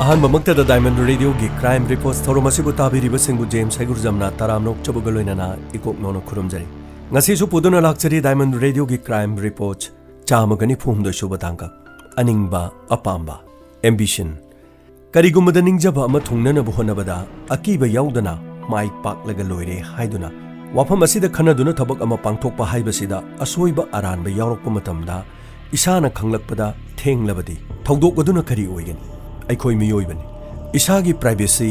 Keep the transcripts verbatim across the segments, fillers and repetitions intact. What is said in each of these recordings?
ꯑꯍꯥꯟꯕꯃꯛꯇꯗ Diamond Radioꯒꯤ Crime Reports ꯊꯧꯔꯝ ꯑꯁꯤꯕꯨ ꯇꯥꯕꯤꯔꯤꯕꯁꯤꯡꯕꯨ James ꯍꯩꯒꯨꯔꯖꯝꯅ ꯇꯔꯥꯝꯅ ꯑꯣꯛꯆꯕꯒ ꯂꯣꯏꯅꯅ ꯏꯀꯣꯛ ꯅꯧꯅ ꯈꯨꯔꯨꯝꯖꯔꯤ꯫ ꯉꯁꯤꯁꯨ ꯄꯨꯗꯨꯅ ꯂꯥꯛꯆꯔꯤ Diamond Radioꯒꯤ Crime Reports ꯆꯥꯝꯃꯒ ꯅꯤꯐꯨ ꯍꯨꯝꯗꯣꯏ ꯁꯨꯕ ꯇꯥꯡꯀꯛ꯫ ꯑꯅꯤꯡꯕ, ꯑꯄꯥꯝꯕ, ambition꯫ ꯀꯔꯤꯒꯨꯝꯕꯗ ꯅꯤꯡꯖꯕ ꯑꯃ ꯊꯨꯡꯅꯅꯕ ꯍꯣꯠꯅꯕꯗ ꯑꯀꯤꯕ ꯌꯥꯎꯗꯅ ꯃꯥꯏ ꯄꯥꯛꯂꯒ ꯂꯣꯏꯔꯦ ꯍꯥꯏꯗꯨꯅ ꯋꯥꯐꯝ ꯑꯁꯤꯗ ꯈꯟꯅꯗꯨꯅ ꯊꯕꯛ ꯑꯃ ꯄꯥꯡꯊꯣꯛꯄ ꯍꯥꯏꯕꯁꯤꯗ ꯑꯁꯣꯏꯕ ꯑꯔꯥꯟꯕ ꯌꯥꯎꯔꯛꯄ ꯃꯇꯝꯗ ꯏꯁꯥꯅ ꯈꯪꯂꯛꯄꯗ ꯊꯦꯡꯂꯕꯗꯤ ꯊꯧꯗꯣꯛ ꯑꯗꯨꯅ ꯀꯔꯤ ꯑꯣꯏꯒꯅꯤ? ꯑꯩꯈꯣꯏ ꯃꯤꯑꯣꯏꯕꯅꯤ꯫ ꯏꯁꯥꯒꯤ privacy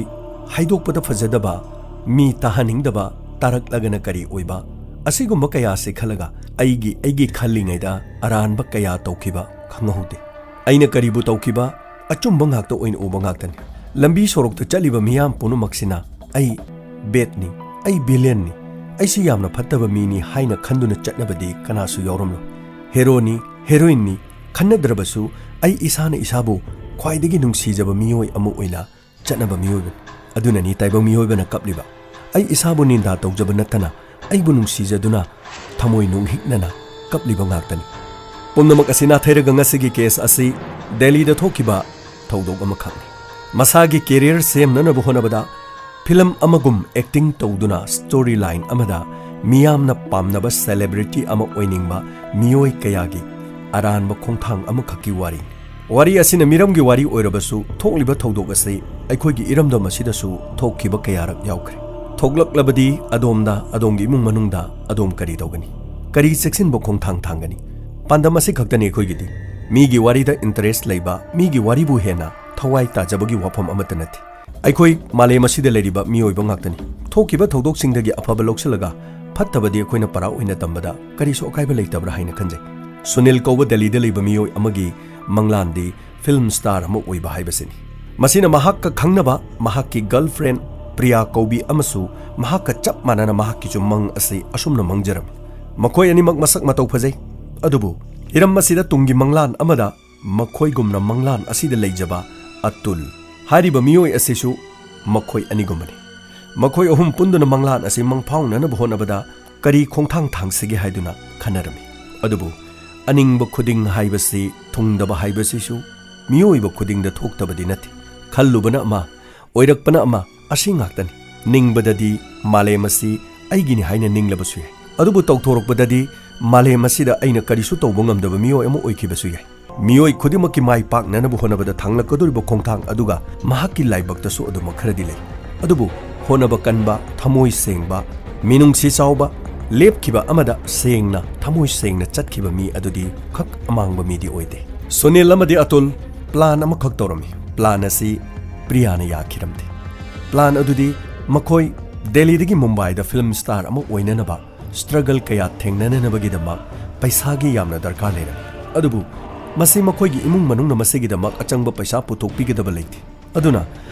ꯍꯥꯏꯗꯣꯛꯄꯗ ꯐꯖꯗꯕ, ꯃꯤ ꯇꯥꯍꯟꯅꯤꯡꯗꯕ, ꯇꯥꯔꯛꯂꯒꯅ ꯀꯔꯤ ꯑꯣꯏꯕ? ꯑꯁꯤꯒꯨꯝꯕ ꯀꯌꯥꯁꯤ ꯈꯜꯂꯒ ꯑꯩꯒꯤ, ꯑꯩꯒꯤ ꯈꯜꯂꯤꯉꯩꯗ ꯑꯔꯥꯟꯕ ꯀꯌꯥ ꯇꯧꯈꯤꯕ ꯈꯪꯍꯧꯗꯦ꯫ ꯑꯩꯅ ꯀꯔꯤꯕꯨ ꯇꯧꯈꯤꯕ? ꯑꯆꯨꯝꯕ ꯉꯥꯛꯇ ꯑꯣꯏꯅ ꯎꯕ ꯉꯥꯛꯇꯅꯤ꯫ ꯂꯝꯕꯤ ꯁꯣꯔꯣꯛꯇ ꯆꯠꯂꯤꯕ ꯃꯤꯌꯥꯝ ꯄꯨꯝꯅꯃꯛꯁꯤꯅ ꯑꯩ badꯅꯤ, ꯑꯩ villainꯅꯤ, ꯑꯩꯁꯤ ꯌꯥꯝꯅ ꯐꯠꯇꯕ ꯃꯤꯅꯤ ꯍꯥꯏꯅ ꯈꯟꯗꯨꯅ ꯆꯠꯅꯕꯗꯤ ꯀꯅꯥꯁꯨ ꯌꯥꯎꯔꯝꯂꯣꯏ꯫ Heroꯅꯤ, heroineꯅꯤ ꯈꯟꯅꯗ꯭ꯔꯕꯁꯨ ꯑꯩ ꯏꯁꯥꯅ ꯏꯁꯥꯕꯨ ꯈ꯭ꯋꯥꯏꯗꯒꯤ ꯅꯨꯡꯁꯤꯖꯕ ꯃꯤꯑꯣꯏ ꯑꯃ ꯑꯣꯏꯅ ꯆꯠꯅꯕ ꯃꯤꯑꯣꯏꯕꯅꯤ꯫ ꯑꯗꯨꯅꯅꯤ ꯇꯥꯏꯕꯪ ꯃꯤꯑꯣꯏꯕꯅ ꯀꯞꯂꯤꯕ꯫ ꯑꯩ ꯏꯁꯥꯕꯨ ꯅꯤꯟꯗꯥ ꯇꯧꯖꯕ ꯅꯠꯇꯅ ꯑꯩꯕꯨ ꯅꯨꯡꯁꯤꯖꯗꯨꯅ ꯊꯃꯣꯏ ꯅꯨꯡꯍꯤꯛꯅꯅ ꯀꯞꯂꯤꯕ ꯉꯥꯛꯇꯅꯤ꯫ ꯄꯨꯝꯅꯃꯛ ꯑꯁꯤ ꯅꯥꯊꯩꯔꯒ ꯉꯁꯤꯒꯤ case ꯑꯁꯤ ꯗꯦꯜꯂꯤꯗ ꯊꯣꯛꯈꯤꯕ ꯊꯧꯗꯣꯛ ꯑꯃꯈꯛꯅꯤ꯫ ꯃꯁꯥꯒꯤ career ꯁꯦꯝꯅꯅꯕ ꯍꯣꯠꯅꯕꯗ film ꯑꯃꯒꯨꯝ acting ꯇꯧꯗꯨꯅ story line ꯑꯃꯗ ꯃꯤꯌꯥꯝꯅ ꯄꯥꯝꯅꯕ celebrity ꯑꯃ ꯑꯣꯏꯅꯤꯡꯕ ꯃꯤꯑꯣꯏ ꯀꯌꯥꯒꯤ ꯑꯔꯥꯟꯕ ꯈꯣꯡꯊꯥꯡ ꯑꯃꯈꯛꯀꯤ ꯋꯥꯔꯤꯅꯤ꯫ ꯋꯥꯔꯤ ꯑꯁꯤꯅ ꯃꯤꯔꯝꯒꯤ ꯋꯥꯔꯤ ꯑꯣꯏꯔꯕꯁꯨ, ꯊꯣꯛꯂꯤꯕ ꯊꯧꯗꯣꯛ ꯑꯁꯤ ꯑꯩꯈꯣꯏꯒꯤ ꯏꯔꯝꯗꯝ ꯑꯁꯤꯗꯁꯨ ꯊꯣꯛꯈꯤꯕ ꯀꯌꯥꯔꯛ ꯌꯥꯎꯈ꯭ꯔꯦ꯫ ꯊꯣꯛꯂꯛꯂꯕꯗꯤ ꯑꯗꯣꯝꯗ, ꯑꯗꯣꯝꯒꯤ ꯏꯃꯨꯡ ꯃꯅꯨꯡꯗ ꯑꯗꯣꯝ ꯀꯔꯤ ꯇꯧꯒꯅꯤ? ꯀꯔꯤ ꯆꯦꯛꯁꯤꯟꯕ ꯈꯣꯡꯊꯥꯡ ꯊꯥꯡꯒꯅꯤ? ꯄꯥꯟꯗꯝ ꯑꯁꯤ ꯈꯛꯇꯅꯤ ꯑꯩꯈꯣꯏꯒꯤꯗꯤ꯫ ꯃꯤꯒꯤ ꯋꯥꯔꯤꯗ interest ꯂꯩꯕ, ꯃꯤꯒꯤ ꯋꯥꯔꯤꯕꯨ ꯍꯦꯟꯅ ꯊꯋꯥꯏ ꯇꯥꯖꯕꯒꯤ ꯋꯥꯐꯝ ꯑꯃꯠꯇ ꯅꯠꯇꯦ꯫ ꯑꯩꯈꯣꯏ ꯃꯥꯂꯦꯝ ꯑꯁꯤꯗ ꯂꯩꯔꯤꯕ ꯃꯤꯑꯣꯏꯕ ꯉꯥꯛꯇꯅꯤ꯫ ꯊꯣꯛꯈꯤꯕ ꯊꯧꯗꯣꯛꯁꯤꯡꯗꯒꯤ ꯑꯐꯕ ꯂꯧꯁꯤꯜꯂꯒ ꯐꯠꯇꯕꯗꯤ ꯑꯩꯈꯣꯏꯅ ꯄꯔꯥ ꯑꯣꯏꯅ ꯇꯝꯕꯗ ꯀꯔꯤꯁꯨ ꯑꯀꯥꯏꯕ ꯂꯩꯇꯕ꯭ꯔꯥ ꯍꯥꯏꯅ ꯈꯟꯖꯩ꯫ ꯁꯨꯅꯤꯜ ꯀꯧꯕ ꯗꯦꯜꯂꯤꯗ ꯂꯩꯕ ꯃꯤꯑꯣꯏ ꯑꯃꯒꯤ ꯃꯪꯂꯥꯟꯗꯤ film star ꯑꯃ ꯑꯣꯏꯕ ꯍꯥꯏꯕꯁꯤꯅꯤ꯫ ꯃꯁꯤꯅ ꯃꯍꯥꯛꯀ ꯈꯪꯅꯕ ꯃꯍꯥꯛꯀꯤ girlfriend ꯄ꯭ꯔꯤꯌꯥ ꯀꯧꯕꯤ ꯑꯃꯁꯨ ꯃꯍꯥꯛꯀ ꯆꯞ ꯃꯥꯟꯅꯅ ꯃꯍꯥꯛꯀꯤꯁꯨ ꯃꯪ ꯑꯁꯤ ꯑꯁꯨꯝꯅ ꯃꯪꯖꯔꯝꯃꯤ꯫ ꯃꯈꯣꯏ ꯑꯅꯤꯃꯛ ꯃꯁꯛ ꯃꯇꯧ ꯐꯖꯩ, ꯑꯗꯨꯕꯨ ꯍꯤꯔꯝ ꯑꯁꯤꯗ ꯇꯨꯡꯒꯤ ꯃꯪꯂꯥꯟ ꯑꯃꯗ ꯃꯈꯣꯏꯒꯨꯝꯅ ꯃꯪꯂꯥꯟ ꯑꯁꯤꯗ ꯂꯩꯖꯕ ꯑꯇꯨꯜ ꯍꯥꯏꯔꯤꯕ ꯃꯤꯑꯣꯏ ꯑꯁꯤꯁꯨ ꯃꯈꯣꯏ ꯑꯅꯤꯒꯨꯝꯕꯅꯤ꯫ ꯃꯈꯣꯏ ꯑꯍꯨꯝ ꯄꯨꯟꯗꯨꯅ ꯃꯪꯂꯥꯟ ꯑꯁꯤ ꯃꯪꯐꯥꯎꯅꯅꯕ ꯍꯣꯠꯅꯕꯗ ꯀꯔꯤ ꯈꯣꯡꯊꯥꯡ ꯊꯥꯡꯁꯤꯒꯦ ꯍꯥꯏꯗꯨꯅ ꯈꯟꯅꯔꯝꯃꯤ꯫ ꯑꯗꯨꯕꯨ ꯑꯅꯤꯡꯕ ꯈꯨꯗꯤꯡ ꯍꯥꯏꯕꯁꯤ ꯊꯨꯡꯗꯕ ꯍꯥꯏꯕꯁꯤꯁꯨ ꯃꯤꯑꯣꯏꯕ ꯈꯨꯗꯤꯡꯗ ꯊꯣꯛꯇꯕꯗꯤ ꯅꯠꯇꯦ꯫ ꯈꯜꯂꯨꯕꯅ ꯑꯃ, ꯑꯣꯏꯔꯛꯄꯅ ꯑꯃ, ꯑꯁꯤ ꯉꯥꯛꯇꯅꯤ꯫ ꯅꯤꯡꯕꯗꯗꯤ ꯃꯥꯂꯦꯝ ꯑꯁꯤ ꯑꯩꯒꯤꯅꯤ ꯍꯥꯏꯅ ꯅꯤꯡꯂꯕꯁꯨ ꯌꯥꯏ, ꯑꯗꯨꯕꯨ ꯇꯧꯊꯣꯔꯛꯄꯗꯗꯤ ꯃꯥꯂꯦꯝ ꯑꯁꯤꯗ ꯑꯩꯅ ꯀꯔꯤꯁꯨ ꯇꯧꯕ ꯉꯝꯗꯕ ꯃꯤꯑꯣꯏ ꯑꯃ ꯑꯣꯏꯈꯤꯕꯁꯨ ꯌꯥꯏ꯫ ꯃꯤꯑꯣꯏ ꯈꯨꯗꯤꯡꯃꯛꯀꯤ ꯃꯥꯏ ꯄꯥꯛꯅꯅꯕ ꯍꯣꯠꯅꯕꯗ ꯊꯥꯡꯂꯛꯀꯗꯧꯔꯤꯕ ꯈꯣꯡꯊꯥꯡ ꯑꯗꯨꯒ ꯃꯍꯥꯛꯀꯤ ꯂꯥꯏꯕꯛꯇꯁꯨ ꯑꯗꯨꯃꯛ ꯈꯔꯗꯤ ꯂꯩ꯫ ꯑꯗꯨꯕꯨ ꯍꯣꯠꯅꯕ ꯀꯟꯕ, ꯊꯃꯣꯏ ꯁꯦꯡꯕ, ꯃꯤꯅꯨꯡꯁꯤ ꯆꯥꯎꯕ, ꯂꯦꯞꯈꯤꯕ ꯑꯃꯗ ꯁꯦꯡꯅ, ꯊꯃꯣꯏ ꯁꯦꯡꯅ ꯆꯠꯈꯤꯕ ꯃꯤ ꯑꯗꯨꯗꯤ ꯈꯛ ꯑꯃꯥꯡꯕ ꯃꯤꯗꯤ ꯑꯣꯏꯗꯦ꯫ ꯁꯨꯅꯤꯜ ꯑꯃꯗꯤ ꯑꯇꯨꯜ plan ꯑꯃꯈꯛ ꯇꯧꯔꯝꯃꯤ꯫ Plan ꯑꯁꯤ ꯄ꯭ꯔꯤꯌꯥꯅ ꯌꯥꯈꯤꯔꯝꯗꯦ꯫ Plan ꯑꯗꯨꯗꯤ ꯃꯈꯣꯏ ꯗꯦꯜꯂꯤꯗꯒꯤ ꯃꯨꯝꯕꯥꯏꯗ film star ꯑꯃ ꯑꯣꯏꯅꯅꯕ struggle ꯀꯌꯥ ꯊꯦꯡꯅꯅꯅꯕꯒꯤꯗꯃꯛ ꯄꯩꯁꯥꯒꯤ ꯌꯥꯝꯅ ꯗꯔꯀꯥꯔ ꯂꯩꯔꯝꯃꯤ꯫ ꯑꯗꯨꯕꯨ ꯃꯁꯤ ꯃꯈꯣꯏꯒꯤ ꯏꯃꯨꯡ ꯃꯅꯨꯡꯅ ꯃꯁꯤꯒꯤꯗꯃꯛ ꯑꯆꯪꯕ ꯄꯩꯁꯥ ꯄꯨꯊꯣꯛꯄꯤꯒꯗꯕ ꯂꯩꯇꯦ꯫ ꯑꯗꯨꯅ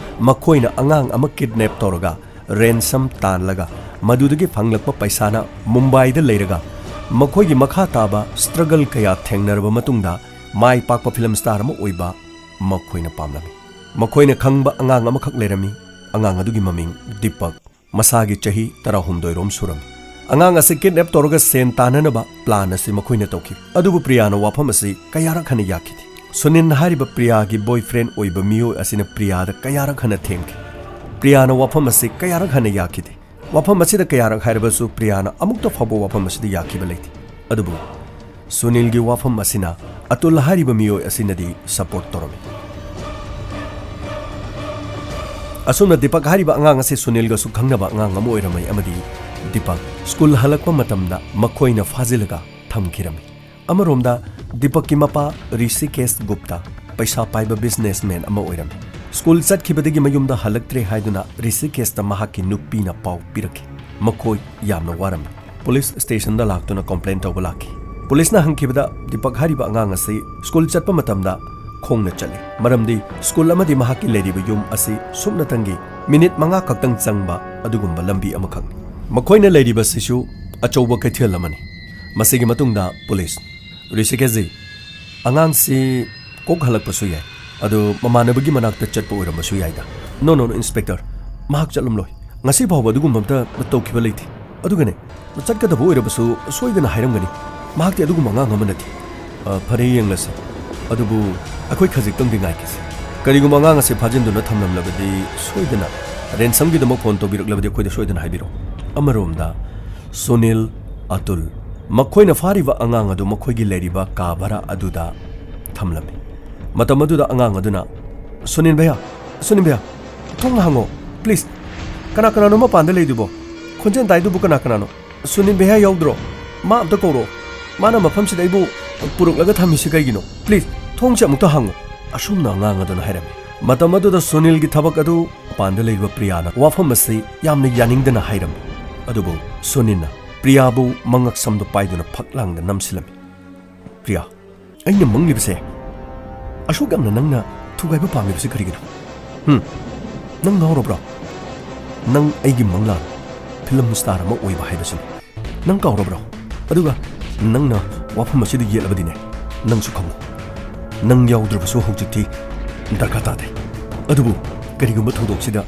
ꯃꯈꯣꯏꯅ ꯑꯉꯥꯡ ꯑꯃ kidnap ꯇꯧꯔꯒ ransom ꯇꯥꯟꯂꯒ ꯃꯗꯨꯗꯒꯤ ꯐꯪꯂꯛꯄ ꯄꯩꯁꯥꯅ ꯃꯨꯝꯕꯥꯏꯗ ꯂꯩꯔꯒ ꯃꯈꯣꯏꯒꯤ ꯃꯈꯥ ꯇꯥꯕ struggle ꯀꯌꯥ ꯊꯦꯡꯅꯔꯕ ꯃꯇꯨꯡꯗ ꯃꯥꯏ ꯄꯥꯛꯄ film star ꯑꯃ ꯑꯣꯏꯕ ꯃꯈꯣꯏꯅ ꯄꯥꯝꯂꯝꯃꯤ꯫ ꯃꯈꯣꯏꯅ ꯈꯪꯕ ꯑꯉꯥꯡ ꯑꯃꯈꯛ ꯂꯩꯔꯝꯃꯤ꯫ ꯑꯉꯥꯡ ꯑꯗꯨꯒꯤ ꯃꯃꯤꯡ ꯗꯤꯄꯛ꯫ ꯃꯁꯥꯒꯤ ꯆꯍꯤ ꯇꯔꯥꯍꯨꯝꯗꯣꯏ ꯔꯣꯝ ꯁꯨꯔꯝꯃꯤ꯫ ꯑꯉꯥꯡ ꯑꯁꯤ kidnap ꯇꯧꯔꯒ ꯁꯦꯟ ꯇꯥꯟꯅꯅꯕ plan ꯑꯁꯤ ꯃꯈꯣꯏꯅ ꯇꯧꯈꯤ꯫ ꯑꯗꯨꯕꯨ ꯄ꯭ꯔꯤꯌꯥꯅ ꯋꯥꯐꯝ ꯑꯁꯤ ꯀꯌꯥꯔꯛ ꯍꯟꯅ ꯌꯥꯈꯤꯗꯦ꯫ ꯁꯨꯅꯤꯟ ꯍꯥꯏꯔꯤꯕ ꯄ꯭ꯔꯤꯌꯥꯒꯤ boyfriend ꯑꯣꯏꯕ ꯃꯤꯑꯣꯏ ꯑꯁꯤꯅ ꯄ꯭ꯔꯤꯌꯥꯗ ꯀꯌꯥꯔꯛ ꯍꯟꯅ ꯊꯦꯝꯈꯤ꯫ ꯄ꯭ꯔꯤꯌꯥꯅ ꯋꯥꯐꯝ ꯑꯁꯤ ꯀꯌꯥꯔꯛ ꯍꯟꯅ ꯌꯥꯈꯤꯗꯦ꯫ ꯋꯥꯐꯝ ꯑꯁꯤꯗ ꯀꯌꯥꯔꯛ ꯍꯥꯏꯔꯕꯁꯨ ꯄ꯭ꯔꯤꯌꯥꯅ ꯑꯃꯨꯛꯇ ꯐꯥꯎꯕ ꯋꯥꯐꯝ ꯑꯁꯤꯗ ꯌꯥꯈꯤꯕ ꯂꯩꯇꯦ꯫ ꯑꯗꯨꯕꯨ ꯁꯨꯅꯤꯜꯒꯤ ꯋꯥꯐꯝ ꯑꯁꯤꯅ ꯑꯇꯨꯜ ꯍꯥꯏꯔꯤꯕ ꯃꯤꯑꯣꯏ ꯑꯁꯤꯅꯗꯤ support ꯇꯧꯔꯝꯃꯤ꯫ ꯑꯁꯨꯝꯅ ꯗꯤꯄꯛ ꯍꯥꯏꯔꯤꯕ ꯑꯉꯥꯡ ꯑꯁꯤ ꯁꯨꯅꯤꯜꯒꯁꯨ ꯈꯪꯅꯕ ꯑꯉꯥꯡ ꯑꯃ ꯑꯣꯏꯔꯝꯃꯤ ꯑꯃꯗꯤ ꯗꯤꯄꯛ school ꯍꯜꯂꯛꯄ ꯃꯇꯝꯗ ꯃꯈꯣꯏꯅ ꯐꯥꯖꯤꯜꯂꯒ ꯊꯝꯈꯤꯔꯝꯃꯤ꯫ ꯑꯃꯔꯣꯝꯗ ꯗꯤꯄꯛꯀꯤ ꯃꯄꯥ ꯔꯤꯁꯤꯀꯦꯁ ꯒꯨꯞꯇꯥ ꯄꯩꯁꯥ ꯄꯥꯏꯕ businessman ꯑꯃ ꯑꯣꯏꯔꯝꯃꯤ꯫ School ꯆꯠꯈꯤꯕꯗꯒꯤ ꯃꯌꯨꯝꯗ ꯍꯜꯂꯛꯇ꯭ꯔꯦ ꯍꯥꯏꯗꯨꯅ ꯔꯤꯁꯤꯀꯦꯁꯇ ꯃꯍꯥꯛꯀꯤ ꯅꯨꯄꯤꯅ ꯄꯥꯎ ꯄꯤꯔꯛꯈꯤ꯫ ꯃꯈꯣꯏ ꯌꯥꯝꯅ ꯋꯥꯔꯝꯃꯤ꯫ Police stationꯗ ꯂꯥꯛꯇꯨꯅ complain ꯇꯧꯕ ꯂꯥꯛꯈꯤ꯫ Policeꯅ ꯍꯪꯈꯤꯕꯗ ꯗꯤꯄꯛ ꯍꯥꯏꯔꯤꯕ ꯑꯉꯥꯡ ꯑꯁꯤ school ꯆꯠꯄ ꯃꯇꯝꯗ ꯈꯣꯡꯅ ꯆꯠꯂꯤ, ꯃꯔꯝꯗꯤ school ꯑꯃꯗꯤ ꯃꯍꯥꯛꯀꯤ ꯂꯩꯔꯤꯕ ꯌꯨꯝ ꯑꯁꯤ ꯁꯨꯞꯅꯇꯪꯒꯤ minute ꯃꯉꯥ ꯈꯛꯇꯪ ꯆꯪꯕ ꯑꯗꯨꯒꯨꯝꯕ ꯂꯝꯕꯤ ꯑꯃꯈꯛꯅꯤ꯫ ꯃꯈꯣꯏꯅ ꯂꯩꯔꯤꯕꯁꯤꯁꯨ ꯑꯆꯧꯕ ꯀꯩꯊꯦꯜ ꯑꯃꯅꯤ꯫ ꯃꯁꯤꯒꯤ ꯃꯇꯨꯡꯗ police, "ꯔꯤꯁꯤꯀꯦꯁꯖꯤ, ꯑꯉꯥꯡꯁꯤ ꯀꯣꯛ ꯍꯜꯂꯛꯄꯁꯨ ꯌꯥꯏ, ꯑꯗꯨ ꯃꯃꯥꯟꯅꯕꯒꯤ ꯃꯅꯥꯛꯇ ꯆꯠꯄ ꯑꯣꯏꯔꯝꯕꯁꯨ ꯌꯥꯏꯗ꯫" "No, no, no, Inspector, ꯃꯍꯥꯛ ꯆꯠꯂꯝꯂꯣꯏ꯫ ꯉꯁꯤ ꯐꯥꯎꯕ ꯑꯗꯨꯒꯨꯝꯕ ꯑꯝꯇ ꯇꯧꯈꯤꯕ ꯂꯩꯇꯦ꯫ ꯑꯗꯨꯒꯅꯦ, ꯆꯠꯀꯗꯕ ꯑꯣꯏꯔꯕꯁꯨ ꯁꯣꯏꯗꯅ ꯍꯥꯏꯔꯝꯒꯅꯤ꯫ ꯃꯍꯥꯛꯇꯤ ꯑꯗꯨꯒꯨꯝꯕ ꯑꯉꯥꯡ ꯑꯃ ꯅꯠꯇꯦ꯫" "ꯑ, ꯐꯔꯦ, ꯌꯦꯡꯂꯁꯤ꯫ ꯑꯗꯨꯕꯨ ꯑꯩꯈꯣꯏ ꯈꯖꯤꯛꯇꯪꯗꯤ ꯉꯥꯏꯈꯤꯁꯤ꯫ ꯀꯔꯤꯒꯨꯝꯕ ꯑꯉꯥꯡ ꯑꯁꯤ ꯐꯥꯖꯤꯟꯗꯨꯅ ꯊꯝꯂꯝꯂꯕꯗꯤ, ꯁꯣꯏꯗꯅ ꯔꯦꯟꯁꯝꯒꯤꯗꯃꯛ ꯐꯣꯟ ꯇꯧꯕꯤꯔꯛꯂꯕꯗꯤ ꯑꯩꯈꯣꯏꯗ ꯁꯣꯏꯗꯅ ꯍꯥꯏꯕꯤꯔꯛꯎ꯫ ꯑꯃꯔꯣꯝꯗ ꯁꯨꯅꯤꯜ, ꯑꯇꯨꯜ, ꯃꯈꯣꯏꯅ ꯐꯥꯔꯤꯕ ꯑꯉꯥꯡ ꯑꯗꯨ ꯃꯈꯣꯏꯒꯤ ꯂꯩꯔꯤꯕ ꯀꯥ ꯚꯔꯥ ꯑꯗꯨꯗ ꯊꯝꯂꯝꯃꯤ꯫ ꯃꯇꯝ ꯑꯗꯨꯗ ꯑꯉꯥꯡ ꯑꯗꯨꯅ, "ꯁꯨꯅꯤꯜ ꯚꯩꯌꯥ, ꯁꯨꯅꯤꯜ ꯚꯩꯌꯥ, ꯊꯣꯡ ꯍꯥꯡꯉꯣ, please꯫ ꯀꯅꯥ ꯀꯅꯥꯅꯣ ꯃꯄꯥꯟꯗ ꯂꯩꯗꯨꯕꯣ? ꯈꯣꯟꯖꯦꯜ ꯇꯥꯏꯗꯨꯕꯨ ꯀꯅꯥ ꯀꯅꯥꯅꯣ? ꯁꯨꯅꯤꯜ ꯚꯩꯌꯥ ꯌꯥꯎꯗ꯭ꯔꯣ? ꯃꯥ ꯑꯝꯇ ꯀꯧꯔꯣ꯫ ꯃꯥꯅ ꯃꯐꯝꯁꯤꯗ ꯑꯩꯕꯨ ꯄꯨꯔꯛꯂꯒ ꯊꯝꯃꯤꯁꯤ ꯀꯩꯒꯤꯅꯣ? Please, ꯊꯣꯡꯁꯦ ꯑꯃꯨꯛꯇ ꯍꯥꯡꯉꯣ꯫" ꯑꯁꯨꯝꯅ ꯑꯉꯥꯡ ꯑꯗꯨꯅ ꯍꯥꯏꯔꯝꯃꯤ꯫ ꯃꯇꯝ ꯑꯗꯨꯗ ꯁꯨꯅꯤꯜꯒꯤ ꯊꯕꯛ ꯑꯗꯨ ꯃꯄꯥꯟꯗ ꯂꯩꯔꯤꯕ ꯄ꯭ꯔꯤꯌꯥꯅ ꯋꯥꯐꯝ ꯑꯁꯤ ꯌꯥꯝꯅ ꯌꯥꯅꯤꯡꯗꯅ ꯍꯥꯏꯔꯝꯃꯤ꯫ ꯑꯗꯨꯕꯨ ꯁꯨꯅꯤꯜꯅ ꯄ꯭ꯔꯤꯌꯥꯕꯨ ꯃꯉꯛ ꯁꯝꯗꯨ ꯄꯥꯏꯗꯨꯅ ꯐꯛ ꯂꯥꯡꯗ ꯅꯝꯁꯤꯜꯂꯝꯃꯤ꯫ "ꯄ꯭ꯔꯤꯌꯥ, ꯑꯩꯅ ꯃꯪꯂꯤꯕꯁꯦ, ꯑꯁꯨꯛ ꯌꯥꯝꯅ ꯅꯪꯅ ꯊꯨꯒꯥꯏꯕ ꯄꯥꯝꯂꯤꯕꯁꯤ ꯀꯔꯤꯒꯤꯅꯣ? ꯍꯨꯝ? ꯅꯪ ꯉꯥꯎꯔꯕ꯭ꯔꯣ? ꯅꯪ ꯑꯩꯒꯤ ꯃꯪꯂꯥꯟ, ꯐꯤꯂꯝ ꯁ꯭ꯇꯥꯔ ꯑꯃ ꯑꯣꯏꯕ ꯍꯥꯏꯕꯁꯤꯅꯤ꯫ ꯅꯪ ꯀꯥꯎꯔꯕ꯭ꯔꯣ? ꯑꯗꯨꯒ ꯅꯪꯅ ꯋꯥꯐꯝ ꯑꯁꯤꯗ ꯌꯦꯠꯂꯕꯗꯤꯅꯦ, ꯅꯪꯁꯨ ꯈꯪꯉꯨ, ꯅꯪ ꯌꯥꯎꯗ꯭ꯔꯕꯁꯨ ꯍꯧꯖꯤꯛꯇꯤ ꯗꯔꯀꯥꯔ ꯇꯥꯗꯦ꯫ ꯑꯗꯨꯕꯨ ꯀꯔꯤꯒꯨꯝꯕ ꯊꯧꯗꯣꯛꯁꯤꯗ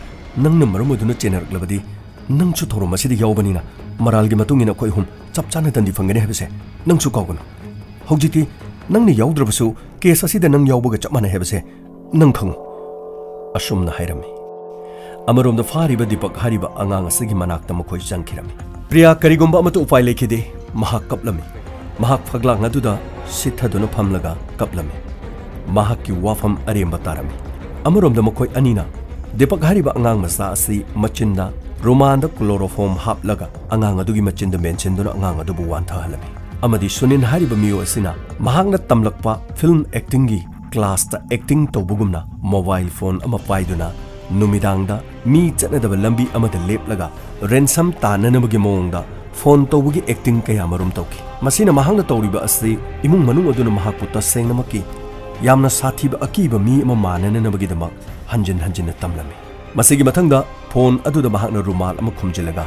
ꯅꯪꯅ ꯃꯔꯝ ꯑꯣꯏꯗꯨꯅ ꯆꯦꯟꯅꯔꯛꯂꯕꯗꯤ, ꯅꯪꯁꯨ ꯊꯧꯔꯝ ꯑꯁꯤꯗ ꯌꯥꯎꯕꯅꯤꯅ, ꯃꯔꯥꯜꯒꯤ ꯃꯇꯨꯡ ꯏꯟꯅ ꯑꯩꯈꯣꯏ ꯑꯍꯨꯝ ꯆꯞ ꯆꯥꯅ ꯗꯟꯗꯤ ꯐꯪꯒꯅꯤ ꯍꯥꯏꯕꯁꯦ ꯅꯪꯁꯨ ꯀꯥꯎꯒꯅꯨ꯫ ꯍꯧꯖꯤꯛꯇꯤ ꯅꯪꯅ ꯌꯥꯎꯗ꯭ꯔꯕꯁꯨ ꯀꯦꯁ ꯑꯁꯤꯗ ꯅꯪ ꯌꯥꯎꯕꯒ ꯆꯞ ꯃꯥꯟꯅꯩ ꯍꯥꯏꯕꯁꯦ ꯅꯪ ꯈꯪꯉꯨ꯫" ꯑꯁꯨꯝꯅ ꯍꯥꯏꯔꯝꯃꯤ꯫ ꯑꯃꯔꯣꯝꯗ ꯐꯥꯔꯤꯕ ꯗꯤꯄꯛ ꯍꯥꯏꯔꯤꯕ ꯑꯉꯥꯡ ꯑꯁꯤꯒꯤ ꯃꯅꯥꯛꯇ ꯃꯈꯣꯏ ꯆꯪꯈꯤꯔꯝꯃꯤ꯫ ꯄ꯭ꯔꯤꯌꯥ ꯀꯔꯤꯒꯨꯝꯕ ꯑꯃꯠꯇ ꯎꯄꯥꯏ ꯂꯩꯈꯤꯗꯦ꯫ ꯃꯍꯥꯛ ꯀꯞꯂꯝꯃꯤ꯫ ꯃꯍꯥꯛ ꯐꯛꯂꯥꯡ ꯑꯗꯨꯗ ꯁꯤꯠꯊꯗꯨꯅ ꯐꯝꯂꯒ ꯀꯞꯂꯝꯃꯤ꯫ ꯃꯍꯥꯛꯀꯤ ꯋꯥꯐꯝ ꯑꯔꯦꯝꯕ ꯇꯥꯔꯝꯃꯤ꯫ ꯑꯃꯔꯣꯝꯗ ꯃꯈꯣꯏ ꯑꯅꯤꯅ ꯗꯤꯄꯛ ꯍꯥꯏꯔꯤꯕ ꯑꯉꯥꯡ ꯃꯆꯥ ꯑꯁꯤ ꯃꯆꯤꯟꯗ ꯔꯨꯃꯥꯟꯗ ꯀ꯭ꯂꯣꯔꯣꯐꯣꯝ ꯍꯥꯞꯂꯒ ꯑꯉꯥꯡ ꯑꯗꯨꯒꯤ ꯃꯆꯤꯟꯗ ꯃꯦꯟꯁꯤꯟꯗꯨꯅ ꯑꯉꯥꯡ ꯑꯗꯨꯕꯨ ꯋꯥꯟꯊꯍꯜꯂꯝꯃꯤ꯫ ꯑꯃꯗꯤ ꯁꯨꯅꯤꯟ ꯍꯥꯏꯔꯤꯕ ꯃꯤꯑꯣꯏ ꯑꯁꯤꯅ ꯃꯍꯥꯛꯅ ꯇꯝꯂꯛꯄ ꯐꯤꯜꯝ ꯑꯦꯛꯇꯤꯡꯒꯤ ꯀ꯭ꯂꯥꯁꯇ ꯑꯦꯛꯇꯤꯡ ꯇꯧꯕꯒꯨꯝꯅ ꯃꯣꯕꯥꯏꯜ ꯐꯣꯟ ꯑꯃ ꯄꯥꯏꯗꯨꯅ ꯅꯨꯃꯤꯗꯥꯡꯗ ꯃꯤ ꯆꯠꯅꯗꯕ ꯂꯝꯕꯤ ꯑꯃꯗ ꯂꯦꯞꯂꯒ ꯔꯦꯟꯁꯝ ꯇꯥꯟꯅꯅꯕꯒꯤ ꯃꯑꯣꯡꯗ ꯐꯣꯟ ꯇꯧꯕꯒꯤ ꯑꯦꯛꯇꯤꯡ ꯀꯌꯥꯃꯔꯨꯝ ꯇꯧꯈꯤ꯫ ꯃꯁꯤꯅ ꯃꯍꯥꯛꯅ ꯇꯧꯔꯤꯕ ꯑꯁꯤ ꯏꯃꯨꯡ ꯃꯅꯨꯡ ꯑꯗꯨꯅ ꯃꯍꯥꯛꯄꯨ ꯇꯁꯦꯡꯅꯃꯛꯀꯤ ꯌꯥꯝꯅ ꯁꯥꯊꯤꯕ ꯑꯀꯤꯕ ꯃꯤ ꯑꯃ ꯃꯥꯟꯅꯅꯅꯕꯒꯤꯗꯃꯛ ꯍꯟꯖꯤꯟ ꯍꯟꯖꯤꯟꯅ ꯇꯝꯂꯝꯃꯤ꯫ ꯃꯁꯤꯒꯤ ꯃꯊꯪꯗ ꯐꯣꯟ ꯑꯗꯨꯗ ꯃꯍꯥꯛꯅ ꯔꯨꯃꯥꯜ ꯑꯃ ꯈꯨꯝꯖꯤꯜꯂꯒ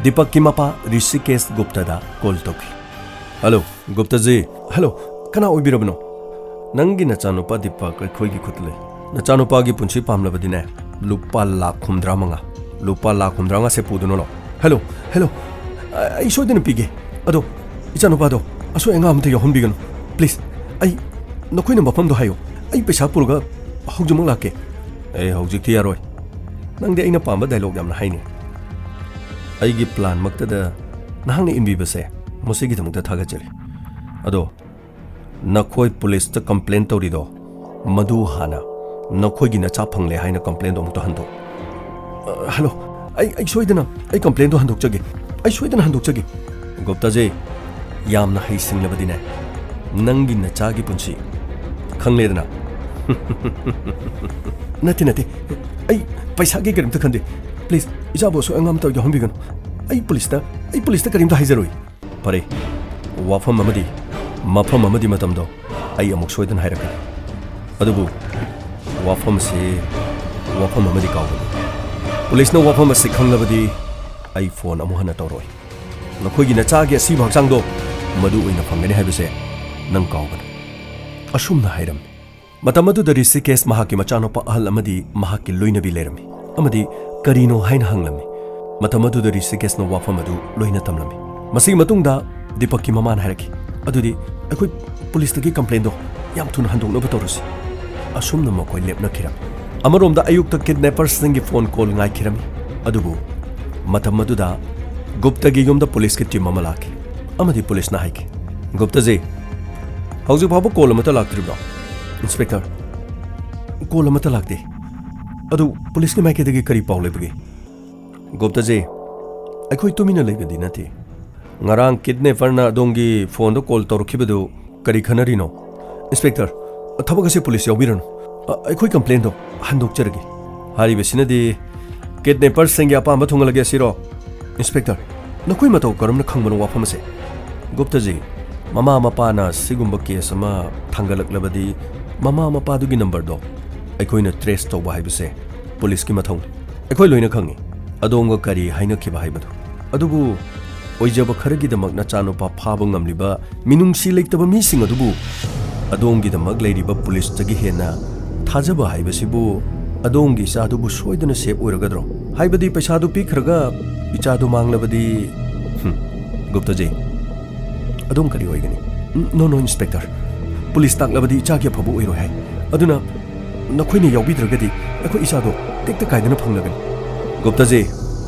ꯗꯤꯄꯛꯀꯤ ꯃꯄꯥ ꯔꯤꯁꯤꯀꯦꯁ ꯒꯨꯞꯇꯗ ꯀꯣꯜ ꯇꯧꯈꯤ꯫ "ꯍꯜꯂꯣ, ꯒꯨꯞꯇꯖꯤ꯫" "ꯍꯜꯂꯣ, ꯀꯅꯥ ꯑꯣꯏꯕꯤꯔꯕꯅꯣ?" "ꯅꯪꯒꯤ ꯅꯆꯥꯅꯨꯄꯥ ꯗꯤꯄꯛ ꯑꯩꯈꯣꯏꯒꯤ ꯈꯨꯠꯇ ꯂꯩ꯫ ꯅꯆꯥꯅꯨꯄꯥꯒꯤ ꯄꯨꯟꯁꯤ ꯄꯥꯝꯂꯕꯗꯤꯅꯦ, ꯂꯨꯄꯥ ꯂꯥꯈ ꯍꯨꯝꯗ꯭ꯔꯥ ꯃꯉꯥ, ꯂꯨꯄꯥ ꯂꯥꯈ ꯍꯨꯝꯗ꯭ꯔꯥ ꯃꯉꯥꯁꯦ ꯄꯨꯗꯨꯅ ꯂꯥꯛꯑꯣ꯫" "ꯍꯜꯂꯣ, ꯍꯜꯂꯣ, ꯑ-, ꯑꯩ ꯁꯣꯏꯗꯅ ꯄꯤꯒꯦ꯫ ꯑꯗꯣ ꯏꯆꯥꯅꯨꯄꯥꯗꯣ ꯑꯁꯣꯏ ꯑꯉꯥꯝ ꯑꯝꯇ ꯌꯥꯎꯍꯟꯕꯤꯒꯅꯨ, please꯫ ꯑꯩ, ꯅꯈꯣꯏꯅ ꯃꯐꯝꯗꯣ ꯍꯥꯏꯌꯨ, ꯑꯩ ꯄꯩꯁꯥ ꯄꯨꯔꯒ ꯍꯧꯖꯤꯛꯃꯛ ꯂꯥꯛꯀꯦ꯫ ꯑꯦ, ꯍꯧꯖꯤꯛꯇꯤ ꯌꯥꯔꯣꯏ꯫ ꯅꯪꯗꯤ ꯑꯩꯅ ꯄꯥꯝꯕ ꯗꯥꯏꯂꯣꯒ ꯌꯥꯝꯅ ꯍꯥꯏꯅꯦ꯫ ꯑꯩꯒꯤ ꯄ꯭ꯂꯥꯟꯃꯛꯇꯗ ꯅꯍꯥꯛꯅ ꯏꯟꯕꯤꯕꯁꯦ ꯃꯁꯤꯒꯤꯗꯃꯛꯇ ꯊꯥꯒꯠꯆꯔꯤ꯫ ꯑꯗꯣ ꯅꯈꯣꯏ ꯄꯨꯂꯤꯁꯇ ꯀꯝꯄ꯭ꯂꯦꯟ ꯇꯧꯔꯤꯗꯣ, ꯃꯗꯨ ꯍꯥꯟꯅ ꯅꯈꯣꯏꯒꯤ ꯅꯆꯥ ꯐꯪꯂꯦ ꯍꯥꯏꯅ ꯀꯝꯄ꯭ꯂꯦꯟꯗꯣ ꯑꯃꯨꯛꯇ ꯍꯟꯗꯣꯛ꯫ ꯑ, ꯍꯜꯂꯣ, ꯑꯩ, ꯑꯩ ꯁꯣꯏꯗꯅ, ꯑꯩ ꯀꯝꯄ꯭ꯂꯦꯟꯗꯣ ꯍꯟꯗꯣꯛꯆꯒꯦ꯫ ꯑꯩ ꯁꯣꯏꯗꯅ ꯍꯟꯗꯣꯛꯆꯒꯦ꯫ ꯒꯨꯞꯇꯥꯖꯤ, ꯌꯥꯝꯅ ꯍꯩꯁꯤꯡꯂꯕꯗꯤꯅꯦ, ꯅꯪꯒꯤ ꯅꯆꯥꯒꯤ ꯄꯨꯟꯁꯤ ꯈꯪꯂꯦꯗꯅ꯫ ꯅꯠꯇꯦ, ꯅꯠꯇꯦ, ꯑꯩ ꯄꯩꯁꯥꯒꯤ ꯀꯔꯤꯝꯇ ꯈꯟꯗꯦ꯫ ꯄ꯭ꯂꯤꯖ, ꯏꯆꯥꯕꯨ ꯑꯁꯣꯏ ꯑꯉꯥꯝ ꯇꯧ ꯌꯥꯎꯍꯟꯕꯤꯒꯅꯨ꯫ ꯑꯩ ꯄꯨꯂꯤꯁꯇ, ꯑꯩ ꯄꯨꯂꯤꯁꯇ ꯀꯔꯤꯝꯇ ꯍꯥꯏꯖꯔꯣꯏ꯫ ꯐꯔꯦ, ꯋꯥꯐꯝ ꯑꯃꯗꯤ ꯃꯐꯝ ꯑꯃꯗꯤ ꯃꯇꯝꯗꯣ ꯑꯩ ꯑꯃꯨꯛ ꯁꯣꯏꯗꯅ ꯍꯥꯏꯔꯛꯀꯅꯤ꯫ ꯑꯗꯨꯕꯨ ꯋꯥꯐꯝꯁꯤ ꯋꯥꯐꯝ ꯑꯃꯗꯤ ꯀꯥꯎꯒꯅꯨ꯫ ꯄꯨꯂꯤꯁꯅ ꯋꯥꯐꯝ ꯑꯁꯤ ꯈꯪꯂꯕꯗꯤ ꯑꯩ ꯐꯣꯟ ꯑꯃꯨꯛ ꯍꯟꯅ ꯇꯧꯔꯣꯏ꯫ ꯅꯈꯣꯏꯒꯤ ꯅꯆꯥꯒꯤ ꯑꯁꯤꯕ ꯍꯛꯆꯥꯡꯗꯣ ꯃꯗꯨ ꯑꯣꯏꯅ ꯐꯪꯒꯅꯤ ꯍꯥꯏꯕꯁꯦ ꯅꯪ ꯀꯥꯎꯒꯅꯨ꯫ ꯑꯁꯨꯝꯅ ꯍꯥꯏꯔꯝꯃꯤ꯫ ꯃꯇꯝ ꯑꯗꯨꯗ ꯔꯤꯁꯤꯀꯦꯁ ꯃꯍꯥꯛꯀꯤ ꯃꯆꯥꯅꯨꯄꯥ ꯑꯍꯜ ꯑꯃꯗꯤ ꯃꯍꯥꯛꯀꯤ ꯂꯣꯏꯅꯕꯤ ꯂꯩꯔꯝꯃꯤ ꯑꯃꯗꯤ ꯀꯔꯤꯅꯣ ꯍꯥꯏꯅ ꯍꯪꯂꯝꯃꯤ꯫ ꯃꯇꯝ ꯑꯗꯨꯗ ꯔꯤꯁꯤꯀꯦꯁꯅ ꯋꯥꯐꯝ ꯑꯗꯨ ꯂꯣꯏꯅ ꯇꯝꯂꯝꯃꯤ꯫ ꯃꯁꯤꯒꯤ ꯃꯇꯨꯡꯗ ꯗꯤꯄꯛꯀꯤ ꯃꯃꯥꯅ ꯍꯥꯏꯔꯛꯈꯤ, "ꯑꯗꯨꯗꯤ ꯑꯩꯈꯣꯏ ꯄꯨꯂꯤꯁꯇꯒꯤ ꯀꯝꯄ꯭ꯂꯦꯟꯗꯣ ꯌꯥꯝ ꯊꯨꯅ ꯍꯟꯗꯣꯛꯅꯕ ꯇꯧꯔꯁꯤ꯫" ꯑꯁꯨꯝꯅ ꯃꯈꯣꯏ ꯂꯦꯞꯅꯈꯤꯔꯝꯃꯤ꯫ ꯑꯃꯔꯣꯝꯗ ꯑꯌꯨꯛꯇ ꯀꯤꯗꯅꯦꯄꯔꯁꯤꯡꯒꯤ ꯐꯣꯟ ꯀꯣꯜ ꯉꯥꯏꯈꯤꯔꯝꯃꯤ꯫ ꯑꯗꯨꯕꯨ ꯃꯇꯝ ꯑꯗꯨꯗ ꯒꯨꯞꯇꯒꯤ ꯌꯨꯝꯗ ꯄꯨꯂꯤꯁꯀꯤ ꯇꯤꯝ ꯑꯃ ꯂꯥꯛꯈꯤ ꯑꯃꯗꯤ ꯄꯨꯂꯤꯁꯅ ꯍꯥꯏꯈꯤ, "ꯒꯨꯞꯇꯖꯤ, ꯍꯧꯖꯤꯛ ꯐꯥꯎꯕ ꯀꯣꯜ ꯑꯃꯠꯇ ꯂꯥꯛꯇ꯭ꯔꯤꯕ꯭ꯔꯣ?" "ꯏꯟꯁꯄꯦꯛꯇꯔ, ꯀꯣꯜ ꯑꯃꯠꯇ ꯂꯥꯛꯇꯦ꯫ ꯑꯗꯨ ꯄꯨꯂꯤꯁꯀꯤ ꯃꯥꯏꯀꯩꯗꯒꯤ ꯀꯔꯤ ꯄꯥꯎ ꯂꯩꯕꯒꯦ?" "ꯒꯨꯞꯇꯖꯤ, ꯑꯩꯈꯣꯏ ꯇꯨꯃꯤꯟꯅ ꯂꯩꯕꯗꯤ ꯅꯠꯇꯦ꯫ ꯉꯔꯥꯡ ꯀꯤꯗꯅꯦꯄꯔꯅ ꯑꯗꯣꯝꯒꯤ ꯐꯣꯟꯗ ꯀꯣꯜ ꯇꯧꯔꯛꯈꯤꯕꯗꯨ ꯀꯔꯤ ꯈꯟꯅꯔꯤꯅꯣ?" "ꯏꯟꯁꯄꯦꯛꯇꯔ, ꯊꯕꯛ ꯑꯁꯤ ꯄꯨꯂꯤꯁ ꯌꯥꯎꯕꯤꯔꯅꯨ꯫ ꯑ, ꯑꯩꯈꯣꯏ ꯀꯝꯄ꯭ꯂꯦꯟꯗꯣ ꯍꯟꯗꯣꯛꯆꯔꯒꯦ꯫" ꯍꯥꯏꯔꯤꯕꯁꯤꯅꯗꯤ ꯀꯤꯗꯅꯦꯄꯔꯁꯤꯡꯒꯤ ꯑꯄꯥꯝꯕ ꯊꯨꯡꯍꯜꯂꯒꯦ ꯁꯤꯔꯣ? "ꯏꯟꯁꯄꯦꯛꯇꯔ, ꯅꯈꯣꯏ ꯃꯇꯧ ꯀꯔꯝꯅ ꯈꯪꯕꯅꯣ ꯋꯥꯐꯝ ꯑꯁꯦ?" "ꯒꯨꯞꯇꯖꯤ, ꯃꯃꯥ ꯃꯄꯥꯅ ꯁꯤꯒꯨꯝꯕ ꯀꯦꯁ ꯑꯃ ꯊꯥꯡꯒꯠꯂꯛꯂꯕꯗꯤ ꯃꯃꯥ ꯃꯄꯥꯗꯨꯒꯤ ꯅꯝꯕꯔꯗꯣ ꯑꯩꯈꯣꯏꯅ ꯇ꯭ꯔꯦꯁ ꯇꯧꯕ ꯍꯥꯏꯕꯁꯦ ꯄꯨꯂꯤꯁꯀꯤ ꯃꯊꯧꯅꯤ꯫ ꯑꯩꯈꯣꯏ ꯂꯣꯏꯅ ꯈꯪꯉꯤ ꯑꯗꯣꯝꯒ ꯀꯔꯤ ꯍꯥꯏꯅꯈꯤꯕ ꯍꯥꯏꯕꯗꯨ꯫ ꯑꯗꯨꯕꯨ ꯑꯣꯏꯖꯕ ꯈꯔꯒꯤꯗꯃꯛ ꯅꯆꯥꯅꯨꯄꯥ ꯐꯥꯕ ꯉꯝꯂꯤꯕ ꯃꯤꯅꯨꯡꯁꯤ ꯂꯩꯇꯕ ꯃꯤꯁꯤꯡ ꯑꯗꯨꯕꯨ ꯑꯗꯣꯝꯒꯤꯗꯃꯛ ꯂꯩꯔꯤꯕ ꯄꯨꯂꯤꯁꯇꯒꯤ ꯍꯦꯟꯅ ꯊꯥꯖꯕ ꯍꯥꯏꯕꯁꯤꯕꯨ ꯑꯗꯣꯝꯒꯤ ꯏꯆꯥꯗꯨꯕꯨ ꯁꯣꯏꯗꯅ ꯁꯦꯞ ꯑꯣꯏꯔꯒꯗ꯭ꯔꯣ? ꯍꯥꯏꯕꯗꯤ ꯄꯩꯁꯥꯗꯨ ꯄꯤꯈ꯭ꯔꯒ ꯏꯆꯥꯗꯨ ꯃꯥꯡꯂꯕꯗꯤ?" "ꯍꯨꯝ, ꯒꯨꯞꯇꯖꯤ, ꯑꯗꯣꯝ ꯀꯔꯤ ꯑꯣꯏꯒꯅꯤ?" "ꯅꯣ, ꯅꯣ, ꯏꯟꯁꯄꯦꯛꯇꯔ꯫ ꯄꯨꯂꯤꯁ ꯇꯥꯛꯂꯕꯗꯤ ꯏꯆꯥꯒꯤ ꯑꯐꯕ ꯑꯣꯏꯔꯣꯏ ꯍꯥꯏ꯫ ꯑꯗꯨꯅ ꯅꯈꯣꯏꯅ ꯌꯥꯎꯕꯤꯗ꯭ꯔꯒꯗꯤ ꯑꯩꯈꯣꯏ ꯏꯆꯥꯗꯣ ꯇꯦꯛꯇ ꯀꯥꯏꯗꯅ ꯐꯪꯂꯒꯅꯤ꯫ ꯒꯨꯞꯇꯥꯖꯤ,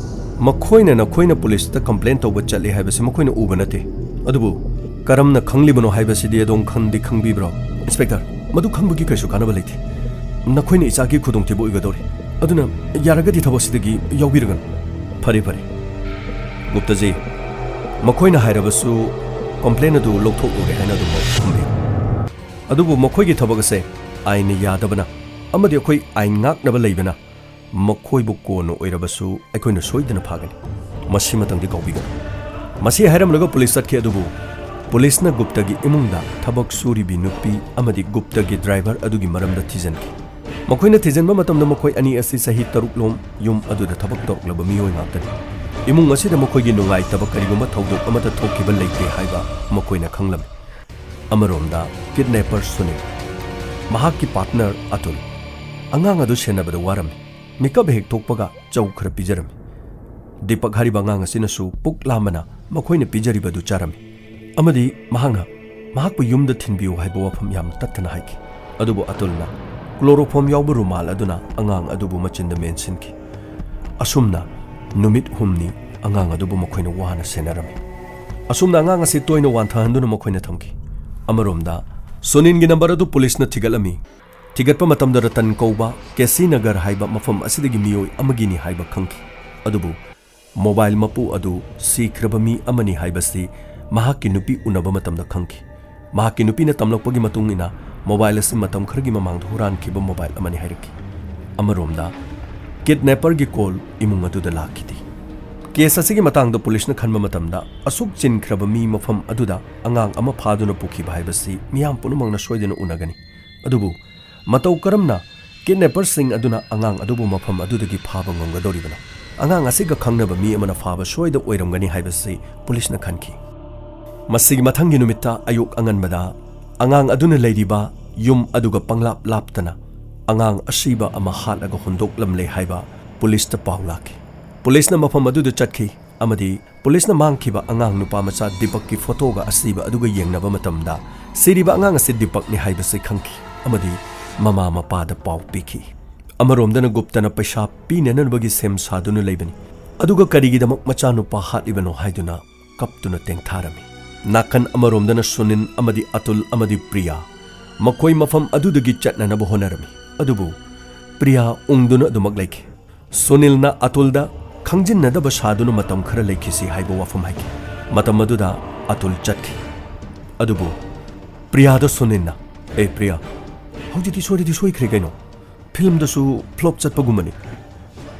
ꯃꯈꯣꯏꯅ ꯅꯈꯣꯏꯅ ꯄꯨꯂꯤꯁꯇ ꯀꯝꯄ꯭ꯂꯦꯟ ꯇꯧꯕ ꯆꯠꯂꯦ ꯍꯥꯏꯕꯁꯤ ꯃꯈꯣꯏꯅ ꯎꯕ ꯅꯠꯇꯦ꯫ ꯑꯗꯨꯕꯨ ꯀꯔꯝꯅ ꯈꯪꯂꯤꯕꯅꯣ ꯍꯥꯏꯕꯁꯤꯗꯤ ꯑꯗꯣꯝ ꯈꯪꯗꯤ ꯈꯪꯕꯤꯕ꯭ꯔꯣ? ꯏꯟꯁꯄꯦꯛꯇꯔ, ꯃꯗꯨ ꯈꯪꯕꯒꯤ ꯀꯩꯁꯨ ꯀꯥꯟꯅꯕ ꯂꯩꯇꯦ꯫ ꯅꯈꯣꯏꯅ ꯏꯆꯥꯒꯤ ꯈꯨꯗꯣꯡꯊꯤꯕ ꯑꯣꯏꯒꯗꯧꯔꯤ꯫ ꯑꯗꯨꯅ ꯌꯥꯔꯒꯗꯤ ꯊꯕꯛꯁꯤꯗꯒꯤ ꯌꯥꯎꯕꯤꯔꯒꯅꯨ꯫ ꯐꯔꯦ, ꯐꯔꯦ꯫ ꯒꯨꯞꯇꯥꯖꯤ, ꯃꯈꯣꯏꯅ ꯍꯥꯏꯔꯕꯁꯨ ꯀꯝꯄ꯭ꯂꯦꯟ ꯑꯗꯨ ꯂꯧꯊꯣꯛꯂꯨꯔꯦ ꯍꯥꯏꯅ ꯑꯗꯨꯝ ꯈꯨꯝꯕꯤꯌꯨ꯫ ꯑꯗꯨꯕꯨ ꯃꯈꯣꯏꯒꯤ ꯊꯕꯛ ꯑꯁꯦ ꯑꯥꯏꯟꯅ ꯌꯥꯗꯕꯅ ꯑꯃꯗꯤ ꯑꯩꯈꯣꯏ ꯑꯥꯏꯟ ꯉꯥꯛꯅꯕ ꯂꯩꯕꯅ ꯃꯈꯣꯏꯕꯨ ꯀꯣꯟꯅ ꯑꯣꯏꯔꯕꯁꯨ ꯑꯩꯈꯣꯏꯅ ꯁꯣꯏꯗꯅ ꯐꯥꯒꯅꯤ꯫ ꯃꯁꯤꯃꯇꯪꯗꯤ ꯀꯥꯎꯕꯤꯒꯅꯨ꯫ ꯃꯁꯤ ꯍꯥꯏꯔꯝꯂꯒ ꯄꯨꯂꯤꯁ ꯆꯠꯈꯤ꯫ ꯑꯗꯨꯕꯨ ꯄꯨꯂꯤꯁꯅ ꯒꯨꯞꯇꯒꯤ ꯏꯃꯨꯡꯗ ꯊꯕꯛ ꯁꯨꯔꯤꯕꯤ ꯅꯨꯄꯤ ꯑꯃꯗꯤ ꯒꯨꯞꯇꯒꯤ ꯗ꯭ꯔꯥꯏꯚꯔ ꯑꯗꯨꯒꯤ ꯃꯔꯝꯗ ꯊꯤꯖꯤꯟꯈꯤ꯫ ꯃꯈꯣꯏꯅ ꯊꯤꯖꯤꯟꯕ ꯃꯇꯝꯗ ꯃꯈꯣꯏ ꯑꯅꯤ ꯑꯁꯤ ꯆꯍꯤ ꯇꯔꯨꯛꯂꯣꯝ ꯌꯨꯝ ꯑꯗꯨꯗ ꯊꯕꯛ ꯇꯧꯔꯛꯂꯕ ꯃꯤꯑꯣꯏ ꯉꯥꯛꯇꯅꯤ꯫ ꯏꯃꯨꯡ ꯑꯁꯤꯗ ꯃꯈꯣꯏꯒꯤ ꯅꯨꯡꯉꯥꯏꯇꯕ ꯀꯔꯤꯒꯨꯝꯕ ꯊꯧꯗꯣꯛ ꯑꯃꯠꯇ ꯊꯣꯛꯈꯤꯕ ꯂꯩꯇꯦ ꯍꯥꯏꯕ ꯃꯈꯣꯏꯅ ꯈꯪꯂꯝꯃꯤ꯫ ꯑꯃꯔꯣꯝꯗ ꯀꯤꯗꯅꯦꯄꯔ ꯁꯨꯅꯤꯜ, ꯃꯍꯥꯛꯀꯤ ꯄꯥꯔꯠꯅꯔ ꯑꯇꯨꯜ, ꯑꯉꯥꯡ ꯑꯗꯨ ꯁꯦꯟꯅꯕꯗ ꯋꯥꯔꯝꯃꯤ꯫ ꯃꯤꯀꯞ ꯍꯦꯛ ꯊꯣꯛꯄꯒ ꯆꯧ ꯈꯔ ꯄꯤꯖꯔꯝꯃꯤ꯫ ꯗꯤꯄꯛ ꯍꯥꯏꯔꯤꯕ ꯑꯉꯥꯡ ꯑꯁꯤꯅꯁꯨ ꯄꯨꯛ ꯂꯥꯝꯕꯅ ꯃꯈꯣꯏꯅ ꯄꯤꯖꯔꯤꯕꯗꯨ ꯆꯥꯔꯝꯃꯤ꯫ ꯑꯃꯗꯤ ꯃꯍꯥꯛꯅ ꯃꯍꯥꯛꯄꯨ ꯌꯨꯝꯗ ꯊꯤꯟꯕꯤꯌꯨ ꯍꯥꯏꯕ ꯋꯥꯐꯝ ꯌꯥꯝꯅ ꯇꯠꯇꯅ ꯍꯥꯏꯈꯤ꯫ ꯑꯗꯨꯕꯨ ꯑꯇꯨꯜꯅ ꯀ꯭ꯂꯣꯔꯣꯐꯣꯝ ꯌꯥꯎꯕ ꯔꯨꯃꯥꯜ ꯑꯗꯨꯅ ꯑꯉꯥꯡ ꯑꯗꯨꯕꯨ ꯃꯆꯤꯟꯗ ꯃꯦꯟꯁꯤꯟꯈꯤ꯫ ꯑꯁꯨꯝꯅ ꯅꯨꯃꯤꯠ ꯍꯨꯝꯅꯤ ꯑꯉꯥꯡ ꯑꯗꯨꯕꯨ ꯃꯈꯣꯏꯅ ꯋꯥꯅ ꯁꯦꯟꯅꯔꯝꯃꯤ꯫ ꯑꯁꯨꯝꯅ ꯑꯉꯥꯡ ꯑꯁꯤ ꯇꯣꯏꯅ ꯋꯥꯟꯊꯍꯟꯗꯨꯅ ꯃꯈꯣꯏꯅ ꯊꯝꯈꯤ꯫ ꯑꯃꯔꯣꯝꯗ ꯁꯨꯅꯤꯟꯒꯤ ꯅꯝꯕꯔ ꯑꯗꯨ ꯄꯨꯂꯤꯁꯅ ꯊꯤꯒꯠꯂꯝꯃꯤ꯫ ꯊꯤꯒꯠꯄ ꯃꯇꯝꯗ ꯔꯇꯟ ꯀꯧꯕ ꯀꯦꯁꯤ ꯅꯒꯔ ꯍꯥꯏꯕ ꯃꯐꯝ ꯑꯁꯤꯗꯒꯤ ꯃꯤꯑꯣꯏ ꯑꯃꯒꯤꯅꯤ ꯍꯥꯏꯕ ꯈꯪꯈꯤ꯫ ꯑꯗꯨꯕꯨ ꯃꯣꯕꯥꯏꯜ ꯃꯄꯨ ꯑꯗꯨ ꯁꯤꯈ꯭ꯔꯕ ꯃꯤ ꯑꯃꯅꯤ ꯍꯥꯏꯕꯁꯤ ꯃꯍꯥꯛꯀꯤ ꯅꯨꯄꯤ ꯎꯅꯕ ꯃꯇꯝꯗ ꯈꯪꯈꯤ꯫ ꯃꯍꯥꯛꯀꯤ ꯅꯨꯄꯤꯅ ꯇꯝꯂꯛꯄꯒꯤ ꯃꯇꯨꯡ ꯏꯟꯅ ꯃꯣꯕꯥꯏꯜ ꯑꯁꯤ ꯃꯇꯝ ꯈꯔꯒꯤ ꯃꯃꯥꯡꯗ ꯍꯨꯔꯥꯟꯈꯤꯕ ꯃꯣꯕꯥꯏꯜ ꯑꯃꯅꯤ ꯍꯥꯏꯔꯛꯈꯤ꯫ ꯑꯃꯔꯣꯝꯗ ꯀꯤꯗꯅꯦꯄꯔꯒꯤ ꯀꯣꯜ ꯏꯃꯨꯡ ꯑꯗꯨꯗ ꯂꯥꯛꯈꯤꯗꯦ꯫ ꯀꯦꯁ ꯑꯁꯤꯒꯤ ꯃꯇꯥꯡꯗ ꯄꯨꯂꯤꯁꯅ ꯈꯟꯕ ꯃꯇꯝꯗ ꯑꯁꯨꯛ ꯆꯤꯟꯈ꯭ꯔꯕ ꯃꯤ ꯃꯐꯝ ꯑꯗꯨꯗ ꯑꯉꯥꯡ ꯑꯃ ꯐꯥꯗꯨꯅ ꯄꯨꯈꯤꯕ ꯍꯥꯏꯕꯁꯤ ꯃꯤꯌꯥꯝ ꯄꯨꯝꯅꯃꯛꯅ ꯁꯣꯏꯗꯅ ꯎꯅꯒꯅꯤ꯫ ꯑꯗꯨꯕꯨ ꯃꯇꯧ ꯀꯔꯝꯅ ꯀꯤꯗꯅꯦꯄꯔꯁꯤꯡ ꯑꯗꯨꯅ ꯑꯉꯥꯡ ꯑꯗꯨꯕꯨ ꯃꯐꯝ ꯑꯗꯨꯗꯒꯤ ꯐꯥꯕ ꯉꯝꯒꯗꯧꯔꯤꯕꯅꯣ? ꯑꯉꯥꯡ ꯑꯁꯤꯒ ꯈꯪꯅꯕ ꯃꯤ ꯑꯃꯅ ꯐꯥꯕ ꯁꯣꯏꯗ ꯑꯣꯏꯔꯝꯒꯅꯤ ꯍꯥꯏꯕꯁꯤ ꯄꯨꯂꯤꯁꯅ ꯈꯟꯈꯤ꯫ ꯃꯁꯤꯒꯤ ꯃꯊꯪꯒꯤ ꯅꯨꯃꯤꯠꯇ ꯑꯌꯨꯛ ꯑꯉꯟꯕꯗ ꯑꯉꯥꯡ ꯑꯗꯨꯅ ꯂꯩꯔꯤꯕ ꯌꯨꯝ ꯑꯗꯨꯒ ꯄꯪꯂꯥꯞ ꯂꯥꯞꯇꯅ ꯑꯉꯥꯡ ꯑꯁꯤꯕ ꯑꯃ ꯍꯥꯠꯂꯒ ꯍꯨꯟꯗꯣꯛꯂꯝꯂꯦ ꯍꯥꯏꯕ ꯄꯨꯂꯤꯁꯇ ꯄꯥꯎ ꯂꯥꯛꯈꯤ꯫ ꯄꯨꯂꯤꯁꯅ ꯃꯐꯝ ꯑꯗꯨꯗ ꯆꯠꯈꯤ ꯑꯃꯗꯤ ꯄꯨꯂꯤꯁꯅ ꯃꯥꯡꯈꯤꯕ ꯑꯉꯥꯡ ꯅꯨꯄꯥ ꯃꯆꯥ ꯗꯤꯄꯛꯀꯤ ꯐꯣꯇꯣꯒ ꯑꯁꯤꯕ ꯑꯗꯨꯒ ꯌꯦꯡꯅꯕ ꯃꯇꯝꯗ, ꯁꯤꯔꯤꯕ ꯑꯉꯥꯡ ꯑꯁꯤ ꯗꯤꯄꯛꯅꯤ ꯍꯥꯏꯕꯁꯤ ꯈꯪꯈꯤ ꯑꯃꯗꯤ ꯃꯃꯥ ꯃꯄꯥꯗ ꯄꯥꯎ ꯄꯤꯈꯤ꯫ ꯑꯃꯔꯣꯝꯗꯅ ꯒꯨꯞꯇꯅ ꯄꯩꯁꯥ ꯄꯤꯅꯅꯕꯒꯤ ꯁꯦꯝ ꯁꯥꯗꯨꯅ ꯂꯩꯕꯅꯤ, ꯑꯗꯨꯒ ꯀꯔꯤꯒꯤꯗꯃꯛ ꯃꯆꯥꯅꯨꯄꯥ ꯍꯥꯠꯂꯤꯕꯅꯣ ꯍꯥꯏꯗꯨꯅ ꯀꯞꯇꯨꯅ ꯇꯦꯡꯊꯥꯔꯝꯃꯤ꯫ ꯅꯥꯀꯟ ꯑꯃꯔꯣꯝꯗꯅ ꯁꯨꯅꯤꯟ ꯑꯃꯗꯤ ꯑꯇꯨꯜ ꯑꯃꯗꯤ ꯄ꯭ꯔꯤꯌꯥ ꯃꯈꯣꯏ ꯃꯐꯝ ꯑꯗꯨꯗꯒꯤ ꯆꯠꯅꯅꯕ ꯍꯣꯠꯅꯔꯝꯃꯤ꯫ ꯑꯗꯨꯕꯨ ꯄ꯭ꯔꯤꯌꯥ ꯎꯪꯗꯨꯅ ꯑꯗꯨꯃꯛ ꯂꯩꯈꯤ꯫ ꯁꯨꯅꯤꯜꯅ ꯑꯇꯨꯜꯗ ꯈꯪꯖꯤꯟꯅꯗꯕ ꯁꯥꯗꯨꯅ ꯃꯇꯝ ꯈꯔ ꯂꯩꯈꯤꯁꯤ ꯍꯥꯏꯕ ꯋꯥꯐꯝ ꯍꯥꯏꯈꯤ꯫ ꯃꯇꯝ ꯑꯗꯨꯗ ꯑꯇꯨꯜ ꯆꯠꯈꯤ꯫ ꯑꯗꯨꯕꯨ ꯄ꯭ꯔꯤꯌꯥꯗ ꯁꯨꯅꯤꯜꯅ, "ꯑꯦ ꯄ꯭ꯔꯤꯌꯥ, ꯍꯧꯖꯤꯛꯇꯤ ꯁꯣꯏꯔꯗꯤ ꯁꯣꯏꯈ꯭ꯔꯦ ꯀꯩꯅꯣ꯫ ꯐꯤꯂꯝꯗꯁꯨ ꯐ꯭ꯂꯣꯞ ꯆꯠꯄꯒꯨꯝꯕꯅꯤ꯫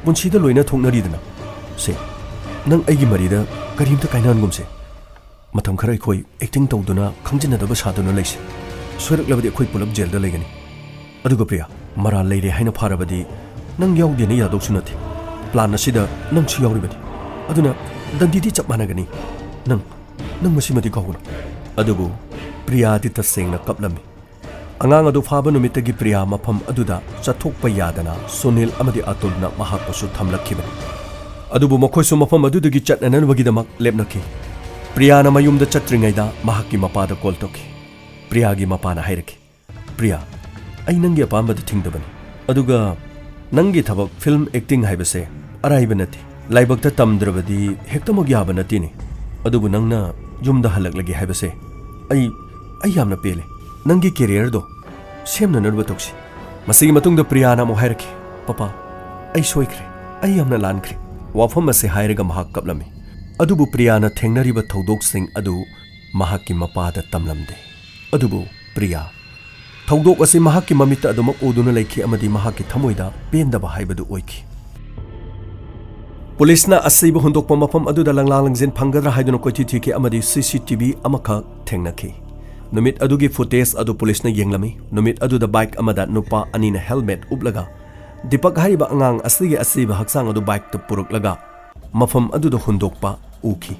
ꯄꯨꯟꯁꯤꯗ ꯂꯣꯏꯅ ꯊꯣꯛꯅꯔꯤꯗꯅ꯫ ꯁꯦ, ꯅꯪ ꯑꯩꯒꯤ ꯃꯔꯤꯗ ꯀꯔꯤꯝꯇ ꯀꯥꯏꯅꯍꯟꯒꯨꯝꯁꯦ꯫ ꯃꯇꯝ ꯈꯔ ꯑꯩꯈꯣꯏ ꯑꯦꯛꯇꯤꯡ ꯇꯧꯗꯨꯅ ꯈꯪꯖꯤꯟꯅꯗꯕ ꯁꯥꯗꯨꯅ ꯂꯩꯁꯦ꯫ ꯁꯣꯏꯔꯛꯂꯕꯗꯤ ꯑꯩꯈꯣꯏ ꯄꯨꯂꯞ ꯖꯦꯜꯗ ꯂꯩꯒꯅꯤ꯫ ꯑꯗꯨꯒ ꯄ꯭ꯔꯤꯌꯥ, ꯃꯔꯥꯜ ꯂꯩꯔꯦ ꯍꯥꯏꯅ ꯐꯥꯔꯕꯗꯤ ꯅꯪ ꯌꯥꯎꯗꯦꯅ ꯌꯥꯗꯧꯁꯨ ꯅꯠꯇꯦ꯫ ꯄ꯭ꯂꯥꯟ ꯑꯁꯤꯗ ꯅꯪꯁꯨ ꯌꯥꯎꯔꯤꯕꯅꯤ꯫ ꯑꯗꯨꯅ ꯗꯟꯗꯤꯗꯤ ꯆꯞ ꯃꯥꯟꯅꯒꯅꯤ꯫ ꯅꯪ, ꯅꯪ ꯃꯁꯤꯃꯗꯤ ꯀꯥꯎꯒꯅꯨ꯫" ꯑꯗꯨꯕꯨ ꯄ꯭ꯔꯤꯌꯥꯗꯤ ꯇꯁꯦꯡꯅ ꯀꯞꯂꯝꯃꯤ꯫ ꯑꯉꯥꯡ ꯑꯗꯨ ꯐꯥꯕ ꯅꯨꯃꯤꯠꯇꯒꯤ ꯄ꯭ꯔꯤꯌꯥ ꯃꯐꯝ ꯑꯗꯨꯗ ꯆꯠꯊꯣꯛꯄ ꯌꯥꯗꯅ ꯁꯨꯅꯤꯜ ꯑꯃꯗꯤ ꯑꯇꯨꯜꯅ ꯃꯍꯥꯛꯄꯨꯁꯨ ꯊꯝꯂꯛꯈꯤꯕꯅꯤ꯫ ꯑꯗꯨꯕꯨ ꯃꯈꯣꯏꯁꯨ ꯃꯐꯝ ꯑꯗꯨꯗꯒꯤ ꯆꯠꯅꯅꯕꯒꯤꯗꯃꯛ ꯂꯦꯞꯅꯈꯤ꯫ ꯄ꯭ꯔꯤꯌꯥꯅ ꯃꯌꯨꯝꯗ ꯆꯠꯇ꯭ꯔꯤꯉꯩꯗ ꯃꯍꯥꯛꯀꯤ ꯃꯄꯥꯗ ꯀꯣꯜ ꯇꯧꯈꯤ꯫ ꯄ꯭ꯔꯤꯌꯥꯒꯤ ꯃꯄꯥꯅ ꯍꯥꯏꯔꯛꯈꯤ, "ꯄ꯭ꯔꯤꯌꯥ, ꯑꯩ ꯅꯪꯒꯤ ꯑꯄꯥꯝꯕꯗ ꯊꯤꯡꯗꯕꯅꯤ꯫ ꯑꯗꯨꯒ ꯅꯪꯒꯤ ꯊꯕꯛ ꯐꯤꯜꯝ ꯑꯦꯛꯇꯤꯡ ꯍꯥꯏꯕꯁꯦ ꯑꯔꯥꯏꯕ ꯅꯠꯇꯦ꯫ ꯂꯥꯏꯕꯛꯇ ꯇꯝꯗ꯭ꯔꯕꯗꯤ ꯍꯦꯛꯇꯃꯛ ꯌꯥꯕ ꯅꯠꯇꯦꯅꯦ꯫ ꯑꯗꯨꯕꯨ ꯅꯪꯅ ꯌꯨꯝꯗ ꯍꯜꯂꯛꯂꯒꯦ ꯍꯥꯏꯕꯁꯦ ꯑꯩ, ꯑꯩ ꯌꯥꯝꯅ ꯄꯦꯜꯂꯦ꯫ ꯅꯪꯒꯤ ꯀꯦꯔꯤꯌꯔꯗꯣ ꯁꯦꯝꯅꯅꯕ ꯇꯧꯁꯤ꯫" ꯃꯁꯤꯒꯤ ꯃꯇꯨꯡꯗ ꯄ꯭ꯔꯤꯌꯥꯅ ꯑꯃꯨꯛ ꯍꯥꯏꯔꯛꯈꯤ, "ꯄꯄꯥ, ꯑꯩ ꯁꯣꯏꯈ꯭ꯔꯦ꯫ ꯑꯩ ꯌꯥꯝꯅ ꯂꯥꯟꯈ꯭ꯔꯦ꯫" ꯋꯥꯐꯝ ꯑꯁꯤ ꯍꯥꯏꯔꯒ ꯃꯍꯥꯛ ꯀꯞꯂꯝꯃꯤ꯫ ꯑꯗꯨꯕꯨ ꯄ꯭ꯔꯤꯌꯥꯅ ꯊꯦꯡꯅꯔꯤꯕ ꯊꯧꯗꯣꯛꯁꯤꯡ ꯑꯗꯨ ꯃꯍꯥꯛꯀꯤ ꯃꯄꯥꯗ ꯇꯝꯂꯝꯗꯦ꯫ ꯑꯗꯨꯕꯨ ꯄ꯭ꯔꯤꯌꯥ, ꯊꯧꯗꯣꯛ ꯑꯁꯤ ꯃꯍꯥꯛꯀꯤ ꯃꯃꯤꯠꯇ ꯑꯗꯨꯃꯛ ꯎꯗꯨꯅ ꯂꯩꯈꯤ ꯑꯃꯗꯤ ꯃꯍꯥꯛꯀꯤ ꯊꯃꯣꯏꯗ ꯄꯦꯟꯗꯕ ꯍꯥꯏꯕꯗꯨ ꯑꯣꯏꯈꯤ꯫ ꯄꯨꯂꯤꯁꯅ ꯑꯁꯤꯕ ꯍꯨꯟꯗꯣꯛꯄ ꯃꯐꯝ ꯑꯗꯨꯗ ꯂꯪꯂꯥ ꯂꯪꯖꯤꯟ ꯐꯪꯒꯗ꯭ꯔꯥ ꯍꯥꯏꯗꯨꯅ ꯀꯣꯏꯊꯤ ꯊꯤꯈꯤ ꯑꯃꯗꯤ ꯁꯤ ꯁꯤ ꯇꯤ ꯚꯤ ꯑꯃꯈꯛ ꯊꯦꯡꯅꯈꯤ꯫ ꯅꯨꯃꯤꯠ ꯑꯗꯨꯒꯤ ꯐꯨꯇꯦꯖ ꯑꯗꯨ ꯄꯨꯂꯤꯁꯅ ꯌꯦꯡꯂꯝꯃꯤ꯫ ꯅꯨꯃꯤꯠ ꯑꯗꯨꯗ ꯕꯥꯏꯛ ꯑꯃꯗ ꯅꯨꯄꯥ ꯑꯅꯤꯅ ꯍꯦꯜꯃꯦꯠ ꯎꯞꯂꯒ ꯗꯤꯄꯛ ꯍꯥꯏꯔꯤꯕ ꯑꯉꯥꯡ ꯑꯁꯤꯒꯤ ꯑꯁꯤꯕ ꯍꯛꯆꯥꯡ ꯑꯗꯨ ꯕꯥꯏꯛꯇ ꯄꯨꯔꯛꯂꯒ ꯃꯐꯝ ꯑꯗꯨꯗ ꯍꯨꯟꯗꯣꯛꯄ ꯎꯈꯤ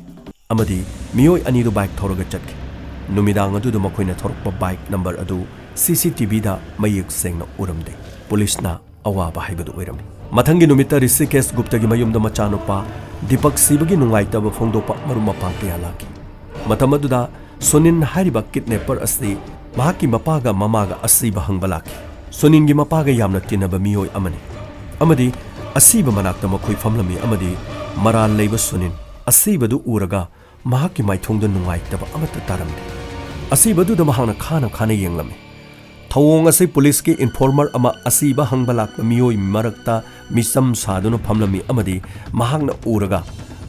ꯑꯃꯗꯤ ꯃꯤꯑꯣꯏ ꯑꯅꯤꯗꯨ ꯕꯥꯏꯛ ꯊꯧꯔꯒ ꯆꯠꯈꯤ꯫ ꯅꯨꯃꯤꯗꯥꯡ ꯑꯗꯨꯗ ꯃꯈꯣꯏꯅ ꯊꯧꯔꯛꯄ ꯕꯥꯏꯛ ꯅꯝꯕꯔ ꯑꯗꯨ ꯁꯤ ꯁꯤ ꯇꯤ ꯚꯤꯗ ꯃꯌꯦꯛ ꯁꯦꯡꯅ ꯎꯔꯝꯗꯦ꯫ ꯄꯨꯂꯤꯁꯅ ꯑꯋꯥꯕ ꯍꯥꯏꯕꯗꯨ ꯑꯣꯏꯔꯝꯃꯤ꯫ ꯃꯊꯪꯒꯤ ꯅꯨꯃꯤꯠꯇ ꯔꯤꯁꯤꯀꯦꯁ ꯒꯨꯞꯇꯒꯤ ꯃꯌꯨꯝꯗ ꯃꯆꯥꯅꯨꯄꯥ ꯗꯤꯄꯛ ꯁꯤꯕꯒꯤ ꯅꯨꯡꯉꯥꯏꯇꯕ ꯐꯣꯡꯗꯣꯛꯄ ꯃꯔꯨꯞ ꯃꯄꯥꯡ ꯀꯌꯥ ꯂꯥꯛꯈꯤ꯫ ꯃꯇꯝ ꯑꯗꯨꯗ ꯁꯨꯅꯤꯟ ꯍꯥꯏꯔꯤꯕ ꯀꯤꯗꯅꯦꯄꯔ ꯑꯁꯤ ꯃꯍꯥꯛꯀꯤ ꯃꯄꯥꯒ ꯃꯃꯥꯒ ꯑꯁꯤꯕ ꯍꯪꯕ ꯂꯥꯛꯈꯤ꯫ ꯁꯨꯅꯤꯟꯒꯤ ꯃꯄꯥꯒ ꯌꯥꯝꯅ ꯇꯤꯟꯅꯕ ꯃꯤꯑꯣꯏ ꯑꯃꯅꯤ, ꯑꯃꯗꯤ ꯑꯁꯤꯕ ꯃꯅꯥꯛꯇ ꯃꯈꯣꯏ ꯐꯝꯂꯝꯃꯤ, ꯑꯃꯗꯤ ꯃꯔꯥꯜ ꯂꯩꯕ ꯁꯨꯅꯤꯟ ꯑꯁꯤꯕꯗꯨ ꯎꯔꯒ ꯃꯍꯥꯛꯀꯤ ꯃꯥꯏꯊꯣꯡꯗ ꯅꯨꯡꯉꯥꯏꯇꯕ ꯑꯃꯠꯇ ꯇꯥꯔꯝꯗꯦ꯫ ꯑꯁꯤꯕꯗꯨꯗ ꯃꯍꯥꯛꯅ ꯈꯥꯅ ꯈꯥꯅ ꯌꯦꯡꯂꯝꯃꯤ꯫ ꯊꯧꯑꯣꯡ ꯑꯁꯤ ꯄꯨꯂꯤꯁꯀꯤ ꯏꯟꯐꯣꯔꯃꯔ ꯑꯃ ꯑꯁꯤꯕ ꯍꯪꯕ ꯂꯥꯛꯄ ꯃꯤꯑꯣꯏ ꯃꯔꯛꯇ ꯃꯤꯆꯝ ꯁꯥꯗꯨꯅ ꯐꯝꯂꯝꯃꯤ, ꯑꯃꯗꯤ ꯃꯍꯥꯛꯅ ꯎꯔꯒ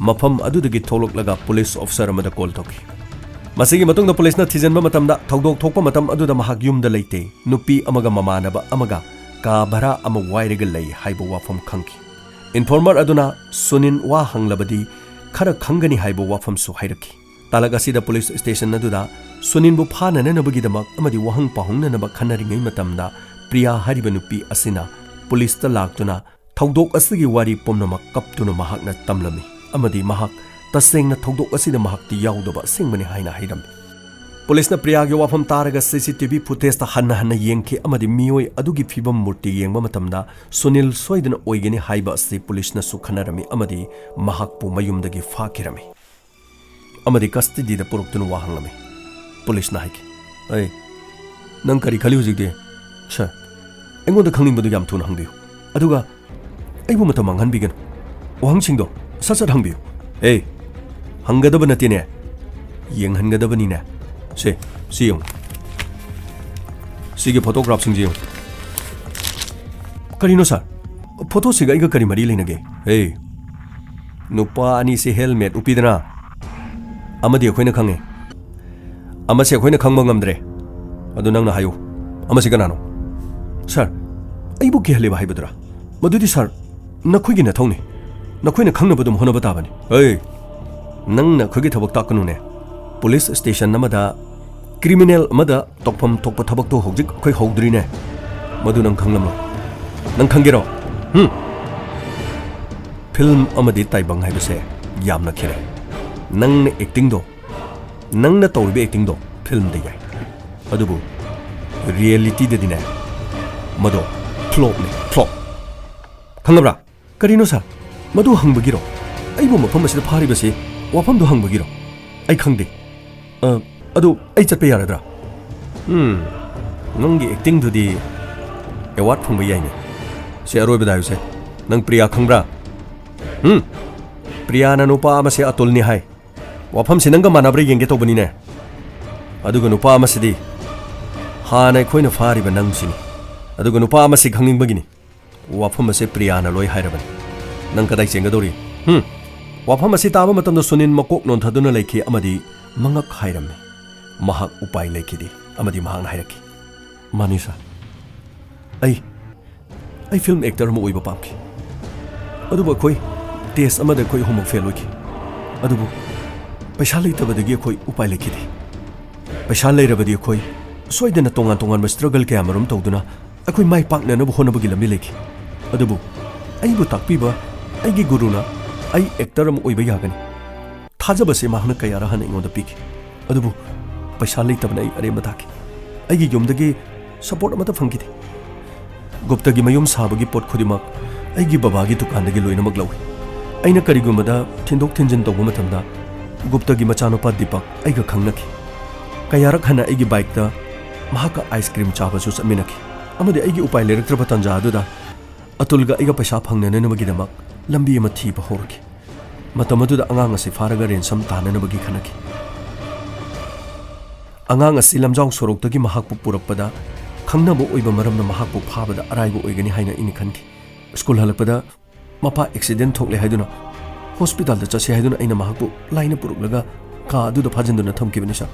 ꯃꯐꯝ ꯑꯗꯨꯗꯒꯤ ꯊꯣꯛꯂꯛꯂꯒ ꯄꯨꯂꯤꯁ ꯑꯣꯐꯤꯁꯔ ꯑꯃꯗ ꯀꯣꯜ ꯇꯧꯈꯤ꯫ ꯃꯁꯤꯒꯤ ꯃꯇꯨꯡꯗ ꯄꯨꯂꯤꯁꯅ ꯊꯤꯖꯤꯟꯕ ꯃꯇꯝꯗ, ꯊꯧꯗꯣꯛ ꯊꯣꯛꯄ ꯃꯇꯝ ꯑꯗꯨꯗ ꯃꯍꯥꯛ ꯌꯨꯝꯗ ꯂꯩꯇꯦ꯫ ꯅꯨꯄꯤ ꯑꯃꯒ ꯃꯃꯥꯟꯅꯕ ꯑꯃꯒ ꯀꯥ ꯚꯔꯥ ꯑꯃ ꯋꯥꯏꯔꯒ ꯂꯩ ꯍꯥꯏꯕ ꯋꯥꯐꯝ ꯈꯪꯈꯤ꯫ ꯏꯟꯐꯣꯔꯃꯔ ꯑꯗꯨꯅ ꯁꯨꯅꯤꯟ ꯋꯥ ꯍꯪꯂꯕꯗꯤ ꯈꯔ ꯈꯪꯒꯅꯤ ꯍꯥꯏꯕ ꯋꯥꯐꯝꯁꯨ ꯍꯥꯏꯔꯛꯈꯤ꯫ ꯇꯥꯂꯛ ꯑꯁꯤꯗ ꯄꯨꯂꯤꯁ ꯁ꯭ꯇꯦꯁꯟ ꯑꯗꯨꯗ ꯁꯨꯅꯤꯟꯕꯨ ꯐꯥꯅꯅꯅꯕꯒꯤꯗꯃꯛ ꯑꯃꯗꯤ ꯋꯥꯍꯪ ꯄꯥꯎꯍꯪꯅꯅꯕ ꯈꯟꯅꯔꯤꯉꯩ ꯃꯇꯝꯗ, ꯄ꯭ꯔꯤꯌꯥ ꯍꯥꯏꯔꯤꯕ ꯅꯨꯄꯤ ꯑꯁꯤꯅ ꯄꯨꯂꯤꯁꯇ ꯂꯥꯛꯇꯨꯅ ꯊꯧꯗꯣꯛ ꯑꯁꯤꯒꯤ ꯋꯥꯔꯤ ꯄꯨꯝꯅꯃꯛ ꯀꯞꯇꯨꯅ ꯃꯍꯥꯛꯅ ꯇꯝꯂꯝꯃꯤ, ꯑꯃꯗꯤ ꯃꯍꯥꯛ ꯇꯁꯦꯡꯅ ꯊꯧꯗꯣꯛ ꯑꯁꯤꯗ ꯃꯍꯥꯛꯇꯤ ꯌꯥꯎꯗꯕ ꯑꯁꯦꯡꯕꯅꯤ ꯍꯥꯏꯅ ꯍꯥꯏꯔꯝꯃꯤ꯫ ꯄꯨꯂꯤꯁꯅ ꯄ꯭ꯔꯤꯌꯥꯒꯤ ꯋꯥꯐꯝ ꯇꯥꯔꯒ ꯁꯤ ꯁꯤ ꯇꯤ ꯚꯤ ꯐꯨꯇꯦꯖꯇ ꯍꯟꯅ ꯍꯟꯅ ꯌꯦꯡꯈꯤ, ꯑꯃꯗꯤ ꯃꯤꯑꯣꯏ ꯑꯗꯨꯒꯤ ꯐꯤꯕꯝ ꯃꯨꯔꯇꯤ ꯌꯦꯡꯕ ꯃꯇꯝꯗ ꯁꯨꯅꯤꯜ ꯁꯣꯏꯗꯅ ꯑꯣꯏꯒꯅꯤ ꯍꯥꯏꯕ ꯑꯁꯤ ꯄꯨꯂꯤꯁꯅꯁꯨ ꯈꯟꯅꯔꯝꯃꯤ, ꯑꯃꯗꯤ ꯃꯍꯥꯛꯄꯨ ꯃꯌꯨꯝꯗꯒꯤ ꯐꯥꯈꯤꯔꯝꯃꯤ꯫ ꯑꯃꯗꯤ ꯀꯁꯇꯗꯤꯗ ꯄꯨꯔꯛꯇꯨꯅ ꯋꯥ ꯍꯪꯂꯝꯃꯤ꯫ ꯄꯨꯂꯤꯁꯅ ꯍꯥꯏꯈꯤ, "ꯑꯩ, ꯅꯪ ꯀꯔꯤ ꯈꯜꯂꯤ ꯍꯧꯖꯤꯛꯇꯤ?" "ꯁꯥꯔ, ꯑꯩꯉꯣꯟꯗ ꯈꯪꯅꯤꯡꯕꯗꯨ ꯌꯥꯝ ꯊꯨꯅ ꯍꯪꯕꯤꯌꯨ, ꯑꯗꯨꯒ ꯑꯩꯕꯨ ꯃꯇꯝ ꯃꯥꯡꯍꯟꯕꯤꯒꯅꯨ꯫ ꯋꯥꯍꯪꯁꯤꯡꯗꯣ ꯁꯠ ꯁꯠ ꯍꯪꯕꯤꯌꯨ꯫" "ꯑꯦ, ꯍꯪꯒꯗꯕ ꯅꯠꯇꯦꯅꯦ, ꯌꯦꯡꯍꯟꯒꯗꯕꯅꯤꯅꯦ꯫ ꯁꯦ, ꯁꯤ ꯌꯦꯡꯉꯨ꯫ ꯁꯤꯒꯤ ꯐꯣꯇꯣꯒ꯭ꯔꯥꯐꯁꯤꯡꯁꯤ ꯌꯦꯡꯉꯨ꯫" "ꯀꯔꯤꯅꯣ ꯁꯥꯔ? ꯐꯣꯇꯣꯁꯤꯒ ꯑꯩꯒ ꯀꯔꯤ ꯃꯔꯤ ꯂꯩꯅꯒꯦ?" "ꯑꯦ, ꯅꯨꯄꯥ ꯑꯅꯤꯁꯦ ꯍꯦꯜꯃꯦꯠ ꯎꯞꯄꯤꯗꯅ, ꯑꯃꯗꯤ ꯑꯩꯈꯣꯏꯅ ꯈꯪꯉꯦ, ꯑꯃꯁꯦ ꯑꯩꯈꯣꯏꯅ ꯈꯪꯕ ꯉꯝꯗ꯭ꯔꯦ꯫ ꯑꯗꯨ ꯅꯪꯅ ꯍꯥꯏꯌꯨ, ꯑꯃꯁꯤ ꯀꯅꯥꯅꯣ?" "ꯁꯥꯔ, ꯑꯩꯕꯨ ꯀꯤꯍꯜꯂꯤꯕ ꯍꯥꯏꯕꯗꯨꯔꯥ? ꯃꯗꯨꯗꯤ ꯁꯥꯔ, ꯅꯈꯣꯏꯒꯤ ꯅꯊꯧꯅꯤ꯫ ꯅꯈꯣꯏꯅ ꯈꯪꯅꯕ ꯑꯗꯨꯝ ꯍꯣꯠꯅꯕ ꯇꯥꯕꯅꯤ꯫" "ꯑꯦ, ꯅꯪꯅ ꯑꯩꯈꯣꯏꯒꯤ ꯊꯕꯛ ꯇꯥꯛꯀꯅꯨꯅꯦ꯫ ꯄꯨꯂꯤꯁ ꯁ꯭ꯇꯦꯁꯟ ꯑꯃꯗ ꯀ꯭ꯔꯤꯃꯤꯅꯦꯜ ꯑꯃꯗ ꯇꯧꯐꯝ ꯊꯣꯛꯄ ꯊꯕꯛꯇꯣ ꯍꯧꯖꯤꯛ ꯑꯩꯈꯣꯏ ꯍꯧꯗ꯭ꯔꯤꯅꯦ꯫ ꯃꯗꯨ ꯅꯪ ꯈꯪꯂꯝꯂꯣꯏ꯫ ꯅꯪ ꯈꯪꯒꯦꯔꯣ? ꯍꯨꯝ?" ꯐꯤꯜꯝ ꯑꯃꯗꯤ ꯇꯥꯏꯕꯪ ꯍꯥꯏꯕꯁꯦ ꯌꯥꯝꯅ ꯈꯦꯠꯅꯩ꯫ ꯅꯪꯅ ꯑꯦꯛꯇꯤꯡꯗꯣ, ꯅꯪꯅ ꯇꯧꯔꯤꯕ ꯑꯦꯛꯇꯤꯡꯗꯣ ꯐꯤꯜꯝꯗ ꯌꯥꯏ, ꯑꯗꯨꯕꯨ ꯔꯤꯌꯦꯂꯤꯇꯤꯗꯗꯤꯅꯦ, ꯃꯗꯣ ꯐ꯭ꯂꯣꯞꯅꯤ, ꯐ꯭ꯂꯣꯞ꯫ ꯈꯪꯉꯕ꯭ꯔꯥ? "ꯀꯔꯤꯅꯣ ꯁꯥꯔ? ꯃꯗꯨ ꯍꯪꯕꯒꯤꯔꯣ? ꯑꯩꯕꯨ ꯃꯐꯝ ꯑꯁꯤꯗ ꯐꯥꯔꯤꯕꯁꯤ ꯋꯥꯐꯝꯗꯨ ꯍꯪꯕꯒꯤꯔꯣ? ꯑꯩ ꯈꯪꯗꯦ꯫ ꯑ, ꯑꯗꯨ ꯑꯩ ꯆꯠꯄ ꯌꯥꯔꯗ꯭ꯔꯥ?" "ꯎꯝ, ꯅꯪꯒꯤ ꯑꯦꯛꯇꯤꯡꯗꯨꯗꯤ ꯑꯦꯋꯥꯔꯗ ꯐꯪꯕ ꯌꯥꯏꯅꯦ꯫ ꯁꯤ ꯑꯔꯣꯏꯕꯗ ꯍꯥꯏꯌꯨꯁꯦ, ꯅꯪ ꯄ꯭ꯔꯤꯌꯥ ꯈꯪꯕ꯭ꯔꯥ? ꯎꯝ? ꯄ꯭ꯔꯤꯌꯥꯅ ꯅꯨꯄꯥ ꯑꯃꯁꯦ ꯑꯇꯨꯜꯅꯤ ꯍꯥꯏ꯫ ꯋꯥꯐꯝꯁꯤ ꯅꯪꯒ ꯃꯥꯟꯅꯕ꯭ꯔꯥ ꯌꯦꯡꯒꯦ ꯇꯧꯕꯅꯤꯅꯦ꯫ ꯑꯗꯨꯒ ꯅꯨꯄꯥ ꯑꯃꯁꯤꯗꯤ ꯍꯥꯟꯅ ꯑꯩꯈꯣꯏꯅ ꯐꯥꯔꯤꯕ ꯅꯪꯁꯤꯅꯤ꯫ ꯑꯗꯨꯒ ꯅꯨꯄꯥ ꯑꯃꯁꯤ ꯈꯪꯅꯤꯡꯕꯒꯤꯅꯤ꯫ ꯋꯥꯐꯝ ꯑꯁꯦ ꯄ꯭ꯔꯤꯌꯥꯅ ꯂꯣꯏ ꯍꯥꯏꯔꯕꯅꯤ꯫ ꯅꯪ ꯀꯗꯥꯏ ꯆꯦꯟꯒꯗꯧꯔꯤ? ꯍꯨꯝ? ꯋꯥꯐꯝ ꯑꯁꯤ ꯇꯥꯕ ꯃꯇꯝꯗ ꯁꯨꯅꯤꯟ ꯃꯀꯣꯛ ꯅꯣꯟꯊꯗꯨꯅ ꯂꯩꯈꯤ ꯑꯃꯗꯤ ꯃꯉꯛ ꯍꯥꯏꯔꯝꯃꯤ꯫ ꯃꯍꯥꯛ ꯎꯄꯥꯏ ꯂꯩꯈꯤꯗꯦ ꯑꯃꯗꯤ ꯃꯍꯥꯛꯅ ꯍꯥꯏꯔꯛꯈꯤ, "ꯃꯥꯅꯤ ꯁꯥꯔ, ꯑꯩ, ꯑꯩ ꯐꯤꯜꯝ ꯑꯦꯛꯇꯔ ꯑꯃ ꯑꯣꯏꯕ ꯄꯥꯝꯈꯤ꯫ ꯑꯗꯨꯕꯨ ꯑꯩꯈꯣꯏ ꯇꯦꯁ ꯑꯃꯗ ꯑꯩꯈꯣꯏ ꯑꯍꯨꯝꯃꯛ ꯐꯦꯜ ꯑꯣꯏꯈꯤ꯫ ꯑꯗꯨꯕꯨ ꯄꯩꯁꯥ ꯂꯩꯇꯕꯗꯒꯤ ꯑꯩꯈꯣꯏ ꯎꯄꯥꯏ ꯂꯩꯈꯤꯗꯦ꯫ ꯄꯩꯁꯥ ꯂꯩꯔꯕꯗꯤ ꯑꯩꯈꯣꯏ ꯁꯣꯏꯗꯅ ꯇꯣꯉꯥꯟ ꯇꯣꯉꯥꯟꯕ ꯁ꯭ꯇ꯭ꯔꯒꯜ ꯀꯌꯥꯃꯔꯨꯝ ꯇꯧꯗꯨꯅ ꯑꯩꯈꯣꯏ ꯃꯥꯏ ꯄꯥꯛꯅꯅꯕ ꯍꯣꯠꯅꯕꯒꯤ ꯂꯝꯕꯤ ꯂꯩꯈꯤ꯫ ꯑꯗꯨꯕꯨ ꯑꯩꯕꯨ ꯇꯥꯛꯄꯤꯕ ꯑꯩꯒꯤ ꯒꯨꯔꯨꯅ ꯑꯩ ꯑꯦꯛꯇꯔ ꯑꯃ ꯑꯣꯏꯕ ꯌꯥꯒꯅꯤ꯫ ꯊꯥꯖꯕꯁꯦ ꯃꯍꯥꯛꯅ ꯀꯌꯥꯔ ꯍꯥꯟꯅ ꯑꯩꯉꯣꯟꯗ ꯄꯤꯈꯤ꯫ ꯑꯗꯨꯕꯨ ꯄꯩꯁꯥ ꯂꯩꯇꯕꯅ ꯑꯩ ꯑꯔꯦꯝꯕ ꯇꯥꯈꯤ꯫ ꯑꯩꯒꯤ ꯌꯨꯝꯗꯒꯤ ꯁꯄꯣꯔꯠ ꯑꯃꯠꯇ ꯐꯪꯈꯤꯗꯦ꯫ ꯒꯨꯞꯇꯒꯤ ꯃꯌꯨꯝ ꯁꯥꯕꯒꯤ ꯄꯣꯠ ꯈꯨꯗꯤꯡꯃꯛ ꯑꯩꯒꯤ ꯕꯕꯥꯒꯤ ꯗꯨꯀꯥꯟꯗꯒꯤ ꯂꯣꯏꯅꯃꯛ ꯂꯧꯏ꯫ ꯑꯩꯅ ꯀꯔꯤꯒꯨꯝꯕꯗ ꯊꯤꯟꯗꯣꯛ ꯊꯤꯟꯖꯤꯟ ꯇꯧꯕ ꯃꯇꯝꯗ ꯒꯨꯞꯇꯒꯤ ꯃꯆꯥꯅꯨꯄꯥ ꯗꯤꯄꯛ ꯑꯩꯒ ꯈꯪꯅꯈꯤ꯫ ꯀꯌꯥꯔꯛ ꯍꯟꯅ ꯑꯩꯒꯤ ꯕꯥꯏꯛꯇ ꯃꯍꯥꯛꯀ ꯑꯥꯏꯁ ꯀ꯭ꯔꯤꯝ ꯆꯥꯕꯁꯨ ꯆꯠꯃꯤꯟꯅꯈꯤ꯫ ꯑꯃꯗꯤ ꯑꯩꯒꯤ ꯎꯄꯥꯏ ꯂꯩꯔꯛꯇ꯭ꯔꯕ ꯇꯥꯟꯖꯥ ꯑꯗꯨꯗ ꯑꯇꯨꯜꯒ ꯑꯩꯒ ꯄꯩꯁꯥ ꯐꯪꯅꯅꯕꯒꯤꯗꯃꯛ ꯂꯝꯕꯤ ꯑꯃ ꯊꯤꯕ ꯍꯧꯔꯛꯈꯤ꯫ ꯃꯇꯝ ꯑꯗꯨꯗ ꯑꯉꯥꯡ ꯑꯁꯤ ꯐꯥꯔꯒ ꯔꯦꯟꯁꯝ ꯇꯥꯅꯅꯕꯒꯤ ꯈꯟꯅꯈꯤ꯫ ꯑꯉꯥꯡ ꯑꯁꯤ ꯂꯝꯖꯥꯎ ꯁꯣꯔꯣꯛꯇꯒꯤ ꯃꯍꯥꯛꯄꯨ ꯄꯨꯔꯛꯄꯗ ꯈꯪꯅꯕ ꯑꯣꯏꯕ ꯃꯔꯝꯅ ꯃꯍꯥꯛꯄꯨ ꯐꯥꯕꯗ ꯑꯔꯥꯏꯕ ꯑꯣꯏꯒꯅꯤ ꯍꯥꯏꯅ ꯑꯩꯅ ꯈꯟꯈꯤ꯫ ꯁ꯭ꯀꯨꯜ ꯍꯜꯂꯛꯄꯗ ꯃꯄꯥ ꯑꯦꯛꯁꯤꯗꯦꯟ ꯊꯣꯛꯂꯦ ꯍꯥꯏꯗꯨꯅ ꯍꯣꯁꯄꯤꯇꯥꯜꯗ ꯆꯠꯁꯤ ꯍꯥꯏꯗꯨꯅ ꯑꯩꯅ ꯃꯍꯥꯛꯄꯨ ꯂꯥꯏꯅ ꯄꯨꯔꯛꯂꯒ ꯀꯥ ꯑꯗꯨꯗ ꯐꯥꯖꯤꯟꯗꯨꯅ ꯊꯝꯈꯤꯕꯅꯤ ꯁꯥꯔ꯫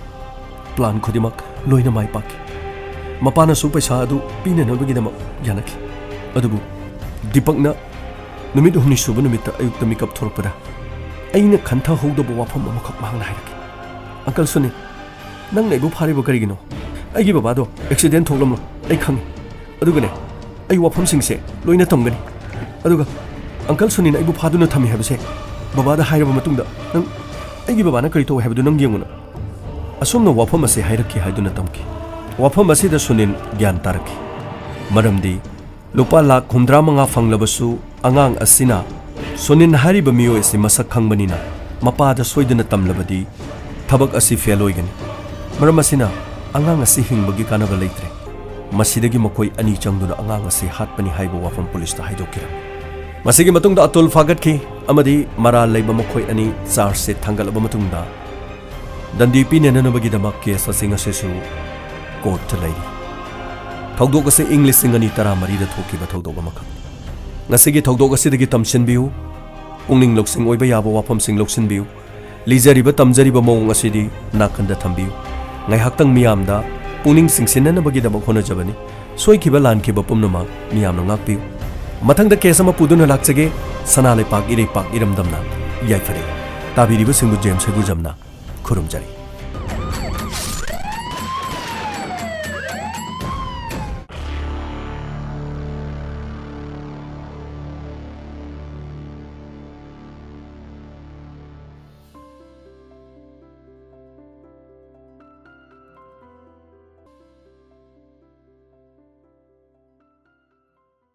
ꯄ꯭ꯂꯥꯟ ꯈꯨꯗꯤꯡꯃꯛ ꯂꯣꯏꯅ ꯃꯥꯏ ꯄꯥꯛꯈꯤ꯫ ꯃꯄꯥꯅꯁꯨ ꯄꯩꯁꯥ ꯑꯗꯨ ꯄꯤꯅꯅꯕꯒꯤꯗꯃꯛ ꯌꯥꯅꯈꯤ꯫ ꯑꯗꯨꯕꯨ ꯗꯤꯄꯛꯅ ꯅꯨꯃꯤꯠ ꯍꯨꯝꯅꯤ ꯁꯨꯕ ꯅꯨꯃꯤꯠꯇ ꯑꯌꯨꯛꯇ ꯃꯤꯀꯞ ꯊꯣꯔꯛꯄꯗ ꯑꯩꯅ ꯈꯟꯊꯍꯧꯗꯕ ꯋꯥꯐꯝ ꯑꯃꯈꯛ ꯃꯍꯥꯛꯅ ꯍꯥꯏꯔꯛꯈꯤ꯫ "ꯑꯪꯀꯜ ꯁꯨꯅꯤꯜ, ꯅꯪꯅ ꯑꯩꯕꯨ ꯐꯥꯔꯤꯕ ꯀꯔꯤꯒꯤꯅꯣ? ꯑꯩꯒꯤ ꯕꯕꯥꯗꯣ ꯑꯦꯛꯁꯤꯗꯦꯟ ꯊꯣꯛꯂꯝꯂꯣ, ꯑꯩ ꯈꯪꯉꯤ꯫ ꯑꯗꯨꯒꯅꯦ, ꯑꯩ ꯋꯥꯐꯝꯁꯤꯡꯁꯦ ꯂꯣꯏꯅ ꯇꯝꯒꯅꯤ꯫ ꯑꯗꯨꯒ ꯑꯪꯀꯜ ꯁꯨꯅꯤꯜꯅ ꯑꯩꯕꯨ ꯐꯥꯗꯨꯅ ꯊꯝꯃꯤ ꯍꯥꯏꯕꯁꯦ ꯕꯕꯥꯗ ꯍꯥꯏꯔꯕ ꯃꯇꯨꯡꯗ ꯅꯪ ꯑꯩꯒꯤ ꯕꯕꯥꯅ ꯀꯔꯤ ꯇꯧꯏ ꯍꯥꯏꯕꯗꯨ ꯅꯪ ꯌꯦꯡꯉꯨꯅ꯫" ꯑꯁꯨꯝꯅ ꯋꯥꯐꯝ ꯑꯁꯤ ꯍꯥꯏꯔꯛꯈꯤ ꯍꯥꯏꯗꯨꯅ ꯇꯝꯈꯤ꯫ ꯋꯥꯐꯝ ꯑꯁꯤꯗ ꯁꯨꯅꯤꯜ ꯒ꯭ꯌꯥꯟ ꯇꯥꯔꯛꯈꯤ꯫ ꯃꯔꯝꯗꯤ ꯂꯨꯄꯥ ꯂꯥꯈ ꯍꯨꯝꯗ꯭ꯔꯥ ꯃꯉꯥ ꯐꯪꯂꯕꯁꯨ ꯑꯉꯥꯡ ꯑꯁꯤꯅ ꯁꯨꯅꯤꯜ ꯍꯥꯏꯔꯤꯕ ꯃꯤꯑꯣꯏ ꯑꯁꯤ ꯃꯁꯛ ꯈꯪꯕꯅꯤꯅ ꯃꯄꯥꯗ ꯁꯣꯏꯗꯅ ꯇꯝꯂꯕꯗꯤ ꯊꯕꯛ ꯑꯁꯤ ꯐꯦꯜ ꯑꯣꯏꯒꯅꯤ꯫ ꯃꯔꯝ ꯑꯁꯤꯅ ꯑꯉꯥꯡ ꯑꯁꯤ ꯍꯤꯡꯕꯒꯤ ꯀꯥꯟꯅꯕ ꯂꯩꯇ꯭ꯔꯦ꯫ ꯃꯁꯤꯗꯒꯤ ꯃꯈꯣꯏ ꯑꯅꯤ ꯆꯪꯗꯨꯅ ꯑꯉꯥꯡ ꯑꯁꯤ ꯍꯥꯠꯄꯅꯤ ꯍꯥꯏꯕ ꯋꯥꯐꯝ ꯄꯨꯂꯤꯁꯇ ꯍꯥꯏꯗꯣꯛꯈꯤꯔꯝꯃꯤ꯫ ꯃꯁꯤꯒꯤ ꯃꯇꯨꯡꯗ ꯑꯇꯨꯜ ꯐꯥꯒꯠꯈꯤ ꯑꯃꯗꯤ ꯃꯔꯥꯜ ꯂꯩꯕ ꯃꯈꯣꯏ ꯑꯅꯤ ꯆꯥꯔꯖ ꯁꯤꯠ ꯊꯥꯡꯒꯠꯂꯕ ꯃꯇꯨꯡꯗ ꯗꯟꯗꯤ ꯄꯤꯅꯅꯕꯒꯤꯗꯃꯛ ꯀꯦꯁ ꯑꯁꯤ ꯉꯁꯤꯁꯨ ꯀꯣꯔꯠꯇ ꯂꯩꯔꯤ꯫ ꯊꯧꯗꯣꯛ ꯑꯁꯤ ꯏꯪ ꯂꯤꯁꯤꯡ ꯑꯅꯤ ꯇꯔꯥꯃꯔꯤꯗ ꯊꯣꯛꯈꯤꯕ ꯊꯧꯗꯣꯛ ꯑꯃꯈꯛ꯫ ꯉꯁꯤꯒꯤ ꯊꯧꯗꯣꯛ ꯑꯁꯤꯗꯒꯤ ꯇꯝꯁꯤꯟꯕꯤꯌꯨ, ꯄꯨꯛꯅꯤꯡ ꯂꯧꯁꯤꯡ ꯑꯣꯏꯕ ꯌꯥꯕ ꯋꯥꯐꯝꯁꯤꯡ ꯂꯧꯁꯤꯟꯕꯤꯌꯨ꯫ ꯂꯤꯖꯔꯤꯕ ꯇꯝꯖꯔꯤꯕ ꯃꯑꯣꯡ ꯑꯁꯤꯗꯤ ꯅꯥꯀꯟꯗ ꯊꯝꯕꯤꯌꯨ꯫ ꯉꯥꯏꯍꯥꯛꯇꯪ ꯃꯤꯌꯥꯝꯗ ꯄꯨꯛꯅꯤꯡ ꯆꯤꯡꯁꯤꯟꯅꯅꯕꯒꯤꯗꯃꯛ ꯍꯣꯠꯅꯖꯕꯅꯤ꯫ ꯁꯣꯏꯈꯤꯕ ꯂꯥꯟꯈꯤꯕ ꯄꯨꯝꯅꯃꯛ ꯃꯤꯌꯥꯝꯅ ꯉꯥꯛꯄꯤꯌꯨ꯫ ꯃꯊꯪꯗ ꯀꯦꯁ ꯑꯃ ꯄꯨꯗꯨꯅ ꯂꯥꯛꯆꯒꯦ꯫ ꯁꯅꯥ ꯂꯩꯄꯥꯛ ꯏꯔꯩꯄꯥꯛ ꯏꯔꯝꯗꯝꯅ ꯌꯥꯏꯐꯔꯦ꯫ ꯇꯥꯕꯤꯔꯤꯕꯁꯤꯡꯕꯨ ꯖꯦꯝꯁ ꯍꯩꯒꯨꯖꯝꯅ ꯈꯨꯔꯨꯝꯖꯔꯤ꯫